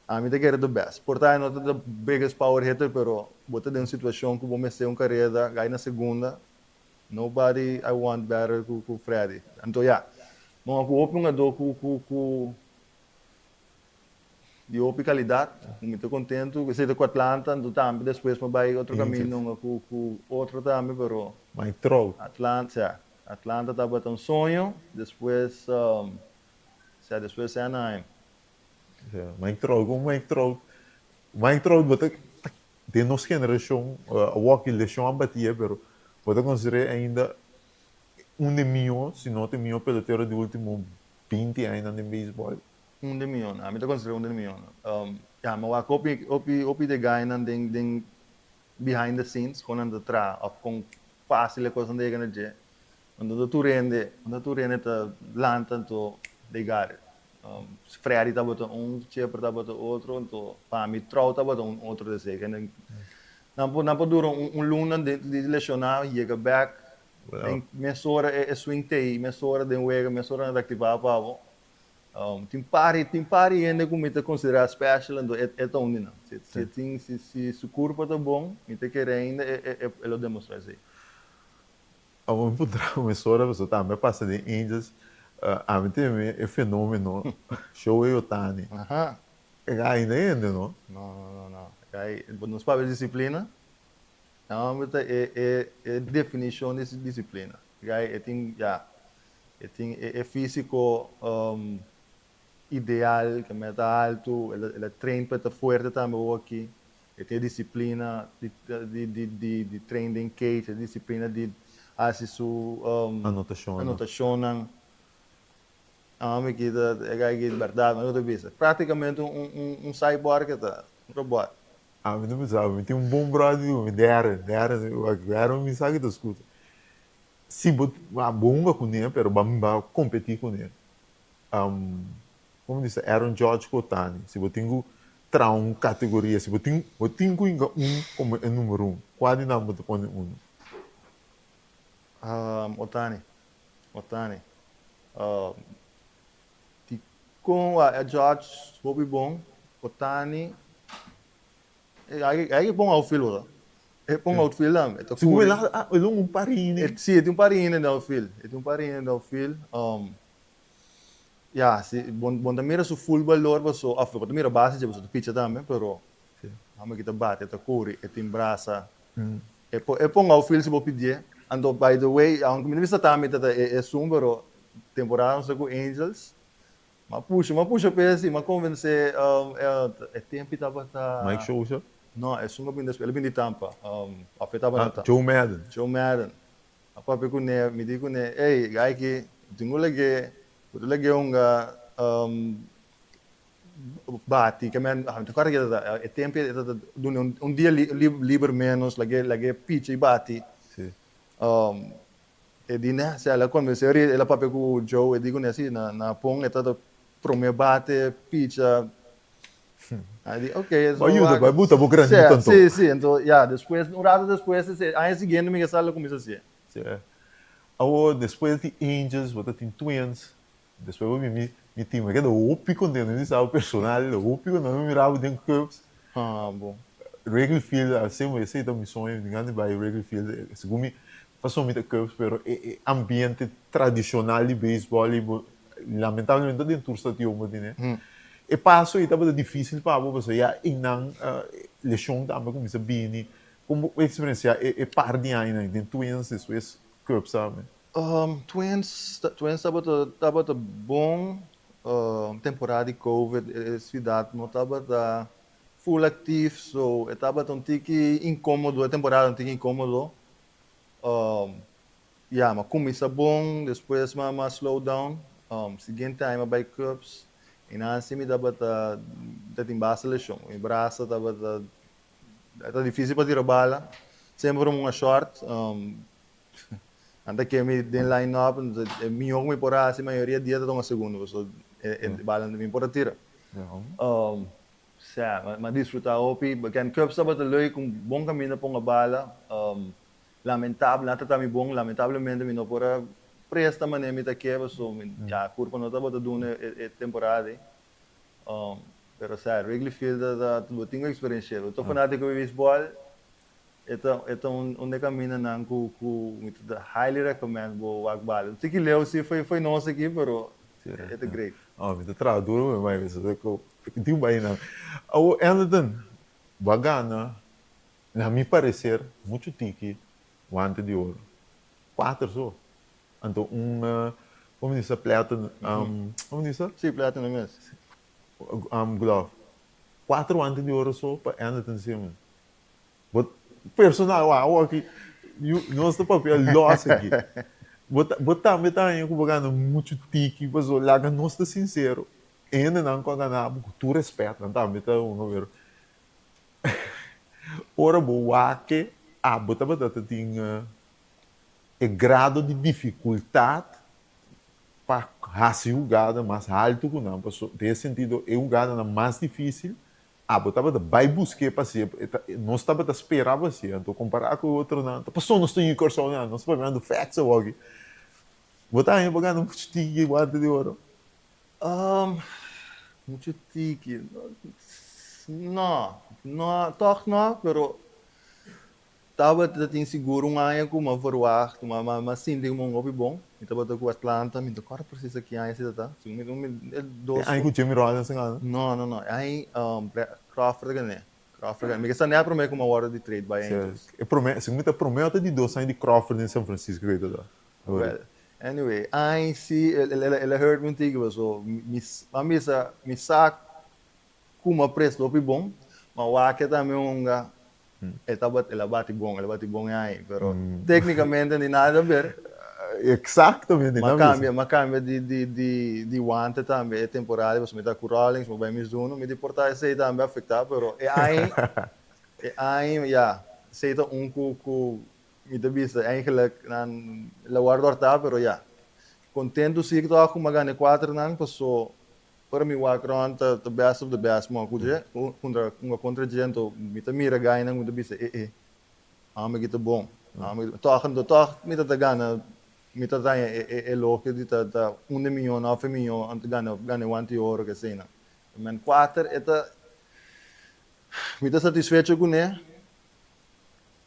Ami ta kere the best. Por ta e no ta the biggest power hitter pero bo ta den un situashon ku bo mester un kareda gai na segunda nobody I want better ku ku Freddy. Anto ya, mi un ku hopi hungadó ku ku ku. Di hopi kalidat, mi ta kontentu. Esei ta ku Atlanta, anto tambe despues mi a bai otro kaminda hunga ku ku otro tambe, pero. Mike Trout. Atlanta, sea, Atlanta tabata un soño, despues, sea, despues Anaheim. Sea, Mike Trout, kon Mike Trout, Mike Trout bo ta den nos generashon, awor ki leshon a batia, pero bo ta konsider'é ainda un di mihó, si no ta e mihó pelotero di ultimo 20 añanan den beisbòl. Un di mihónan. Ami ta konsider'é un di mihónan. Ya, mi a wak hopi, hopi, hopi di e gainan den, den behind the scenes, kon nan ta traha òf kon fásil e kosnan ta yega na dje. Anto ta tur hende, no ta tur hende ta lanta anto they got it. Freddy tabata un, Chipper tabata otro, anto pa mi Trout tabata un otro desei. Nan por, nan por dura un, un luna di, di lesioná, yega bèk, den mesora e swing t'ei, mesora den wega, mesora nan ta aktivá pa bo. Tin par tin par di hende ku mi ta konsiderá special anto e ta un di nan. Si si e tin si si su kurpa ta bon mi ta kere ainda e e e lo demostrá esei. Abo mi puntra bo mesora pasobra tambe a pasa den Angels ami teme e fenomeno Shohei Ohtani. E ka ainda hende no? No no no no e ka ai nos papia di disiplina e homber ta e e e definishon di disiplina e ka ai e tin ya. E tin e físiko ideal, ke meta altu, el a train pa e ta fuerte tambe awor aki. E tin e disiplina di train den cage, e disiplina di hasi su anotashonnan. Ami ki ta e guy ki bèrdat mi no ta bisa. Práktikamente un cyborg e ta, un robòt. Ami ta bisa, mi tin un bon bròder di mi, Darren, Darren, Darren mi sa ki ta skucha. Si bo bo hunga kuné pero bo a kompetí kuné. Komo bisa Aaron Judge ku Ohtani si bo tin ku traha un kategoria si bo tin bo tin ku hinka un komo e numero un kua di nan bo ta pone uno? Ohtani Ohtani dikon a Judge hopi bon Ohtani Ai ke pon outfield bo ta. E pon outfield tambe. E ta Sigur el a el un par hende. E si e tin un par hende den outfield. E tin un par hende den outfield. Ya si bo bo ta mira su full balor paso of bo ta mira base dje paso ta picha tambe pero amo ki ta bate e ta kuri e tin brasa. E por e pon outfield si bo pidié. Anto by the way aunke mi no bisa tambe ta ta e esun pero temporada nos ta ku Angels M'a pusha, m'a pusha p'e si, m'a konvensé e tempi tabata. Mike Scioscia? No, esun a bini despues, el a bini di Tampa. Of e tabata na Tampa. Joe Maddon. Joe Maddon. A papia kuné, mi di kuné, ey, guy aki, tin ku lag'é, bo ta lag'é hunga bati, ke men, mi ta kòrda ke tabata, e tempi e tabata duna un dia liber ménos, lag'é, lag'é picha i bati. Si. E di ne, si el a konvensé ori el a papia ku Joe, e di ku ne si na na pon e ta ta promé bate, picha. A di ok, so Bo yuda, bai buta bo granito anto. Si, si, anto ya, despues, un rato despues, e aña siguiente mi ke sa lo kuminsá hasié. Si. Awor despues di Angels bo ta tin Twins, despues bo bin mi mi team, mi a keda hopi kontento, mi sa bo personal, hopi kontento, mi mira bo den Cubs. Ah, bon. Wrigley Field, asina esei ta mi soño, mi tin gana di bai Wrigley Field, segun mi Pasobra mi ta Cubs pero e e ambiente tradicional di baseball y bo lamentablemente den tur stadion bo tene. E paso ey tabata dificil pa bo pasobra ya eynan lesion tambe a cuminsa bini. Con bo experiencia e e par di añanan den Twins despues Cubs tambe? Twins Twins tabata tabata bon temporada di covid e ciudad no tabata full actief so e tabata un tiki incomodo e temporada un tiki incomodo. Ya, m'a kuminsá bon, despues m'a m'a slow down. Siguiente aña m'a bai Cubs i nan si mi tabata ta tin basta leshon. Mi brasa tabata ta difísil pa tira bala. Semper un a short. Nan ta kere mi den line up, e mihó ku mi por hasi mayoria dia ta tuma segundo pasobra e bala mi por a tira. Sea, m'a disfrutá hopi. Ken Cubs tabata leuk, un bon kaminda ponga bala. Lamentabel, nan a trata mi bon, lamentablemente mi no por a presta manera mi ta ke pasobra mi ya kurpa no tabata duna e temporada ei. Pero sea, Wrigley Field ta bo tin ku eksperensh'é. Bo ta fanátiko di beisbòl, e ta e ta un de kamindanan ku ku mi ta highly recommend bo wak bala. Tiki leu si foi foi nos aki pero e ta great. Mi ta traha duro mi mai, pasobra ku. Tin bai nan. Awo Anderton, bo a gana, na mi parecer, muchu tiki wante di oro. Kuater so. Anto un, como di sa, platinum, como di sa? Sí, platinum mes. Glove. Kuater wante di oro so pa Anderton Simmons. Bo personal wak awor ki nos ta papia los aki. Bo ta bo tambe ta haña ku bo gana muchu tiki pasobra laga nos ta sinsero hendenan ku a gana bo ku tur respèt nan tambe ta un pero ora bo wak abo tabata ta tin e grado di difikultat pa hasi hugada mas haltu ku nan pasobra den e sentido e hugadanan mas difisil Abo tabata bai busk'é pa hasié, nos tabata spera pa hasié, anto kompará ku e otronan, ta pasobra nos ta yu Kòrsou nan, nos ta papiando facts awor aki. Bo ta haña pa gana muchu tiki guante di oro? Muchu tiki, no, no, tòg no, pero Tabata tin sigur un aña ku m'a verwagt, m'a m'a sinti ku un hopi bon. Mi tabata ku Atlanta, mi no ta kòrda presis a ki aña esei ta ta. Segun mi un e dos. E aña ku Jimmy Rollins a gana? No, no, no. E aña Crawford a gané. Crawford a gané. Mi ke sa nèt promé ku m'a wòrdu di trade bai Angels. E promé, segun mi ta promé òf ta di dos aña di Crawford den San Francisco ku e ta ta. Well, anyway, aña si el a hurt mi un tiki paso mi a bisa mi sa ku m'a presta hopi bon, ma wak e tambe hunga E tabat el a bati bon, el a bati bon ai, pero técnicamente ni nada ber. Exactamente, Ma cambia, ma cambia di di di di wante tambe e temporada, pasobra mi ta cu Rawlings, mi bai Mizuno, mi di por ta esey tambe afecta, pero e ai, e ai, ya, esey ta un cu cu mi ta bisa eigenlijk nan el a worde horta, pero ya. Contento si toch cu mi a gana e cuaternan, paso Ora mi wak rond ta ta best of the best mo ku dje kontra hunga kontra dje anto mi ta mira gainan mi ta bisa e e ame ki ta bon ame ki tòg anto tòg mi ta ta gana mi ta taña e e elogio di ta ta un di miyon òf e miyon anto gana gana e wante oro ke eseinan men kuater e ta mi ta satisfecho kuné.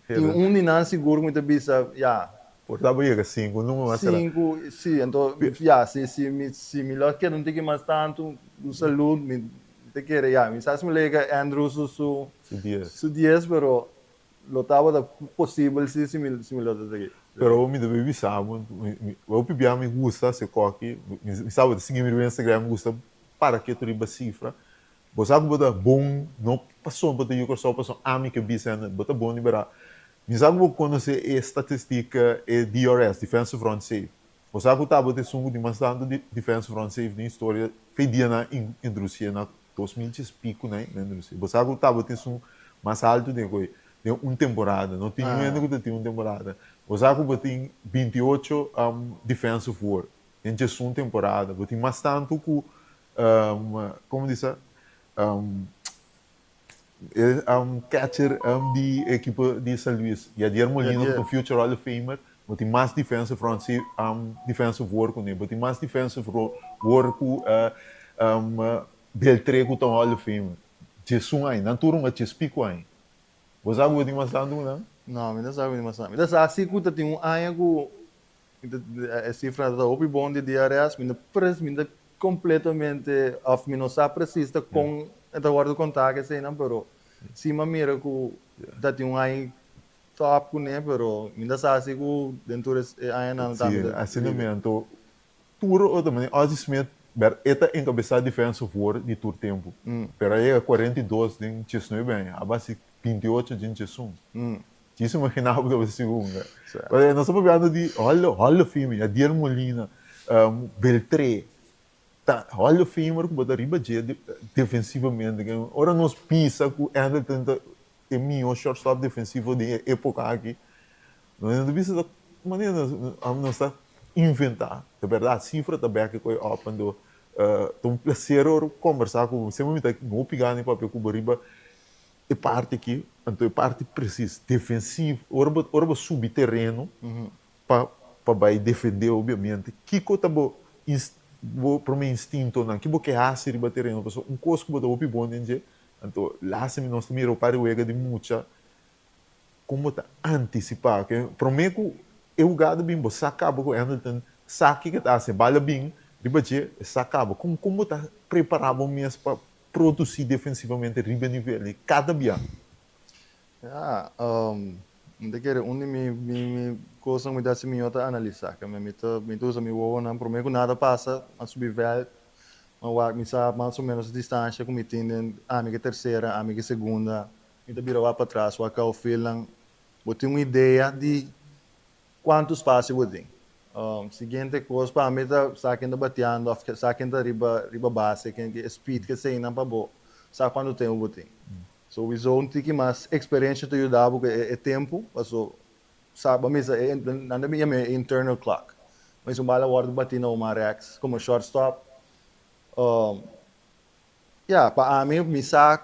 Tin un di nan sigur ku mi ta bisa, ya. Por ta bo yega sinku numa mas será. Sinku, si. Anto, ya, si, si mi, si mi lo keda un tiki mas tantu ku salud, mi ta kere, ya, mi sa si mi lo yega Andrew su, su, Su dies. su dies, pero lo tabata posibel si, si mi, si mi lo ta sigui. Pero mi ta bay bisa bo, mi, mi, hopi bia mi gusta haci koki, mi, mi sa bo ta sigui mi riba Instagram, mi gusta para ketu riba sifra. Bo sa ku bo ta bon no pasobra bo ta yu Kòrsou pasobra ami ke bisa nan bo ta bon di bèrdat. Mi sa ku bo konosé e statistik e DRS, Defensive Run Save. Bo sa ku tabata esun ku di mas tantu di Defensive Run Save den historia fe dia nan introdusié na 2010 piku nan a introdusié. Bo sa ku tabata esun mas altu den koe den un temporada. No tin niun hende ku ta tin un temporada. Bo sa ku bo tin 28 defensive war den djesun temporada. Bo tin mas tantu ku Como di sa e catcher di ekipo di San Luis, Yadier Molina ku ta un future Hall of Famer, bo tin mas defensive run defensive war ku ne, bo tin mas defensive war ku Beltre ku ta un Hall of Famer. Djesun aña, nan tur un a djes pico aña. Bo sa ku bo tin mas tantu ku nan? No, mi no sa ku mi tin mas tantu. Mi ta sa si ku ta tin un aña ku E sifra ta hopi bon di DRS, mi no pres mi no ta completamente of mi no sa precies ta con e ta wordo conta cu eseinan pero si mi a mira cu ta tin un aña top cune pero mi ta sa si cu den tur e añanan tambe ta. Si, asina mi anto tur otro manera Ozzie Smith ber e ta encabeza defensive war di tur tempo pero a yega 42 den 19 aña a basi 28 den 11. Djis imaginá bo tabata sigu hunga. Pasobra nos ta papiando di Hall Hall of Famer, Yadier Molina, Beltré, ta Hall of Famer ku bo ta riba dje defensivamente. Ora nos bisa ku Andrelton ta e mihó shortstop defensivo den e époka aki, nos no ta bisa ta manera nos ta inventá. Ta bèrdat, sifra ta bèk ku e òp, anto ta un plaser ora kombersá ku bo. Semper mi ta hopi gana di papia ku bo riba E parti aki, anto e parti presis, defensivo, ora bo ora bo subi tereno pa pa bai defende obiamente, kiko ta bo ins bo prome instintonan, ki bo ke hasi riba tereno? Pasobra un kos ku bo ta hopi bon den dje, anto lastima nos ta mira un par di wega di mucha, kon bo ta antisipá, ke prome ku e hugado bin bo sa kaba ku Hamilton sa kiko ta hasi, bala bin riba dje, e sa kaba, kon kon bo ta prepara bo mes pa. produsí defensivamente riba e nivel ei kada bia. Ja, mi ta kere un di mi mi kosnan ku mi ta hasi mihó ta analisá. Kende mi ta mi ta usa mi wowonan promé ku nada pasa, mi a subi vèlt, mi a wak, mi sa mas o ménos e distansha ku mi tin den ami ke tersera, ami ke segunda, mi ta bira wak patras, wak outfieldnan. Bo tin un idea di kuantu spasio bo tin. Siguiente kos pa mi ta sa ken ta batiando òf sa ken ta riba riba base, ken e speed ke eseinan pa bo sa kuantu tempu bo tin. Souiso un tiki mas experiencia ta yuda bo cu e tempo, paso sa bo misa e nan ta yama e internal clock. Bo misa un bala wordo bati na Omar Rex como shortstop. Ya, pa ami mi sa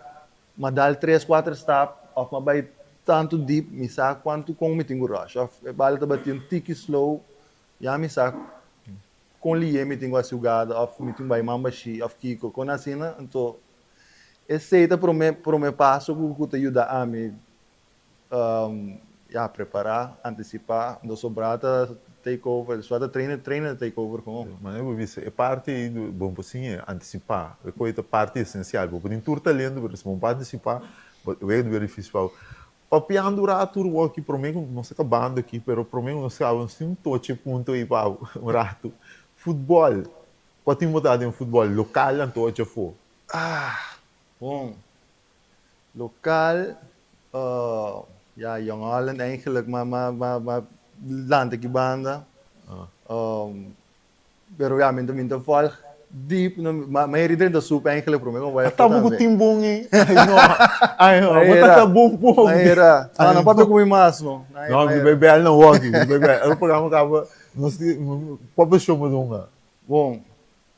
ma dal tres cuater stap of ma bay tanto deep mi sa cuanto con mi tin cu rush of e bala ta bati un tiki slow ya mi sa con liye mi tin cu haci hugada of mi tin cu bay man bashi of kico con asina anto Esei ta prome prome paso ku ku ta yuda ami ya prepará, antisipá, anto sobrá ta take over, sobrá ta trainer, trainer ta take over gewoon. Manera bo bisa e parti ei bon por siña antisipá, e koe ta parti esensial, bo por tin tur talento pero si bo no por antisipá bo wega ta bira difísil pa bo. Papiando un ratu awor aki prome ku nos ta kabando aki pero prome ku nos kaba nos tin un tochi punto ei pa bo un ratu, futbòl, kua tin bo ta den futbòl lokal anto ocho afó? Ah, bon. Lokaal, ja, Jong Holland eigenlijk, maar, maar, maar, maar lanta ki banda. Pero ja, mi ta, mi ta volg diep, maar, maar iedereen ta soep eigenlijk, prome con Ata bo ku tin bon ei. Ai no, ai no, bo ta ta bon pon. Maera, no, no papia ku mi mas no. No, mi bai bel na woki, mi bai bel. E programa kaba, nos tin, papia show mo dunga. Bon,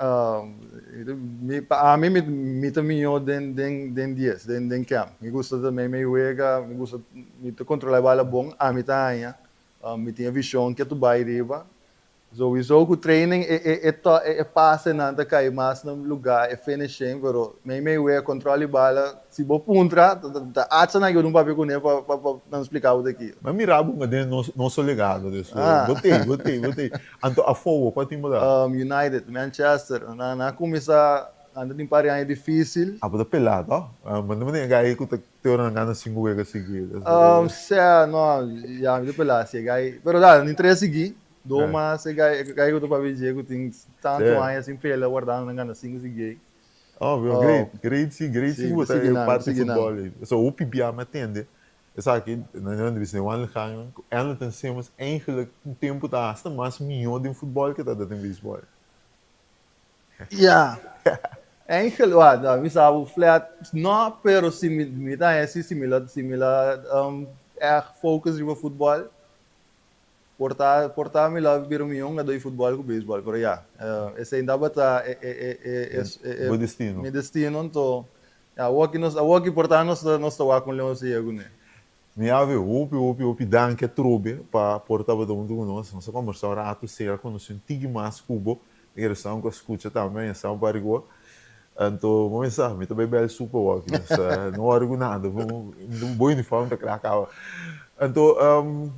Mi pa ami mi mi ta mihó den den den dies den den camp mi gusta ta mei mei wega mi gusta mi ta controla e bala bon ami ta haña mi tin e vision ke tu bai riba souiso ku training e e e to e pasenan ta kai mas na luga e finishing pero mei mei wega control e bala si bo puntra ta acha nan ke bo papia kune pa pa pa nan splika bo ta ki. Mi a mira bo den nos nos legado des bo tei bo tei bo tei. Anto afó bo, kua tim bo ta? United, Manchester. Nan a kuminsá, nan ta tin par di aña difísil. Ah, bo ta pelá to? Manda mi den e gai ku ta te ora nan gana sinku wega sigui. Sea, no, ya mi ta pelá si e gai. Pero da, nan tin tres sigui. Do mas e gai, e gai ku ta papia dje ku tin tantu aña sin pela wardando nan gana sinku sigui ei. Oh, pero great, great si, great si ku bo ta e parti futbòl ei. So hopi bia mi a tende Esaki na nan di bisa den wandelgangen ku Andrelton Simmons eigenlijk un tempu ta hasta mas mihó den futbòl ke ta den beisbòl. Ya, eigenlijk wa, no, mi sa bo flat no, pero si mi mi ta haña si si mi lo si mi lo ègt focus riba futbòl por ta por ta mi lo bira mihó hungadó di futbòl ku beisbòl, pero ya, esei tabata e e e e Bo destino. Mi destino, anto Awor ki nos awor ki por ta nos ta nos ta wak un leon ciego ne. Mi ave hopi hopi hopi danki atrobe pa por tabata huntu ku nos. Nos a kombersá un ratu sera ku nos un tiki mas ku bo. Mi kere sa ku a skucha tambe a sa un par di kos. Anto bo mester sa mi ta bai bel sup awor ki nos no wòri ku nada. Bo uniform ta kla kaba. Anto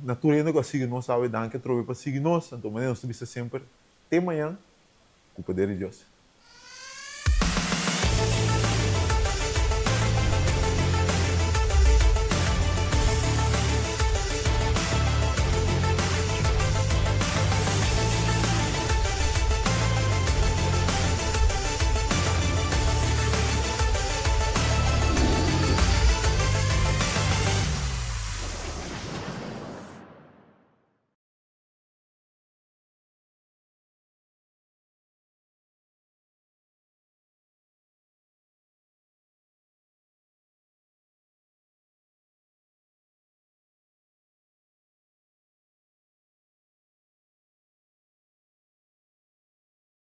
na tur hende ku a sigui nos awe danki atrobe pa sigui nos. Anto manera nos ta bisa semper te mañan ku poder di Dios.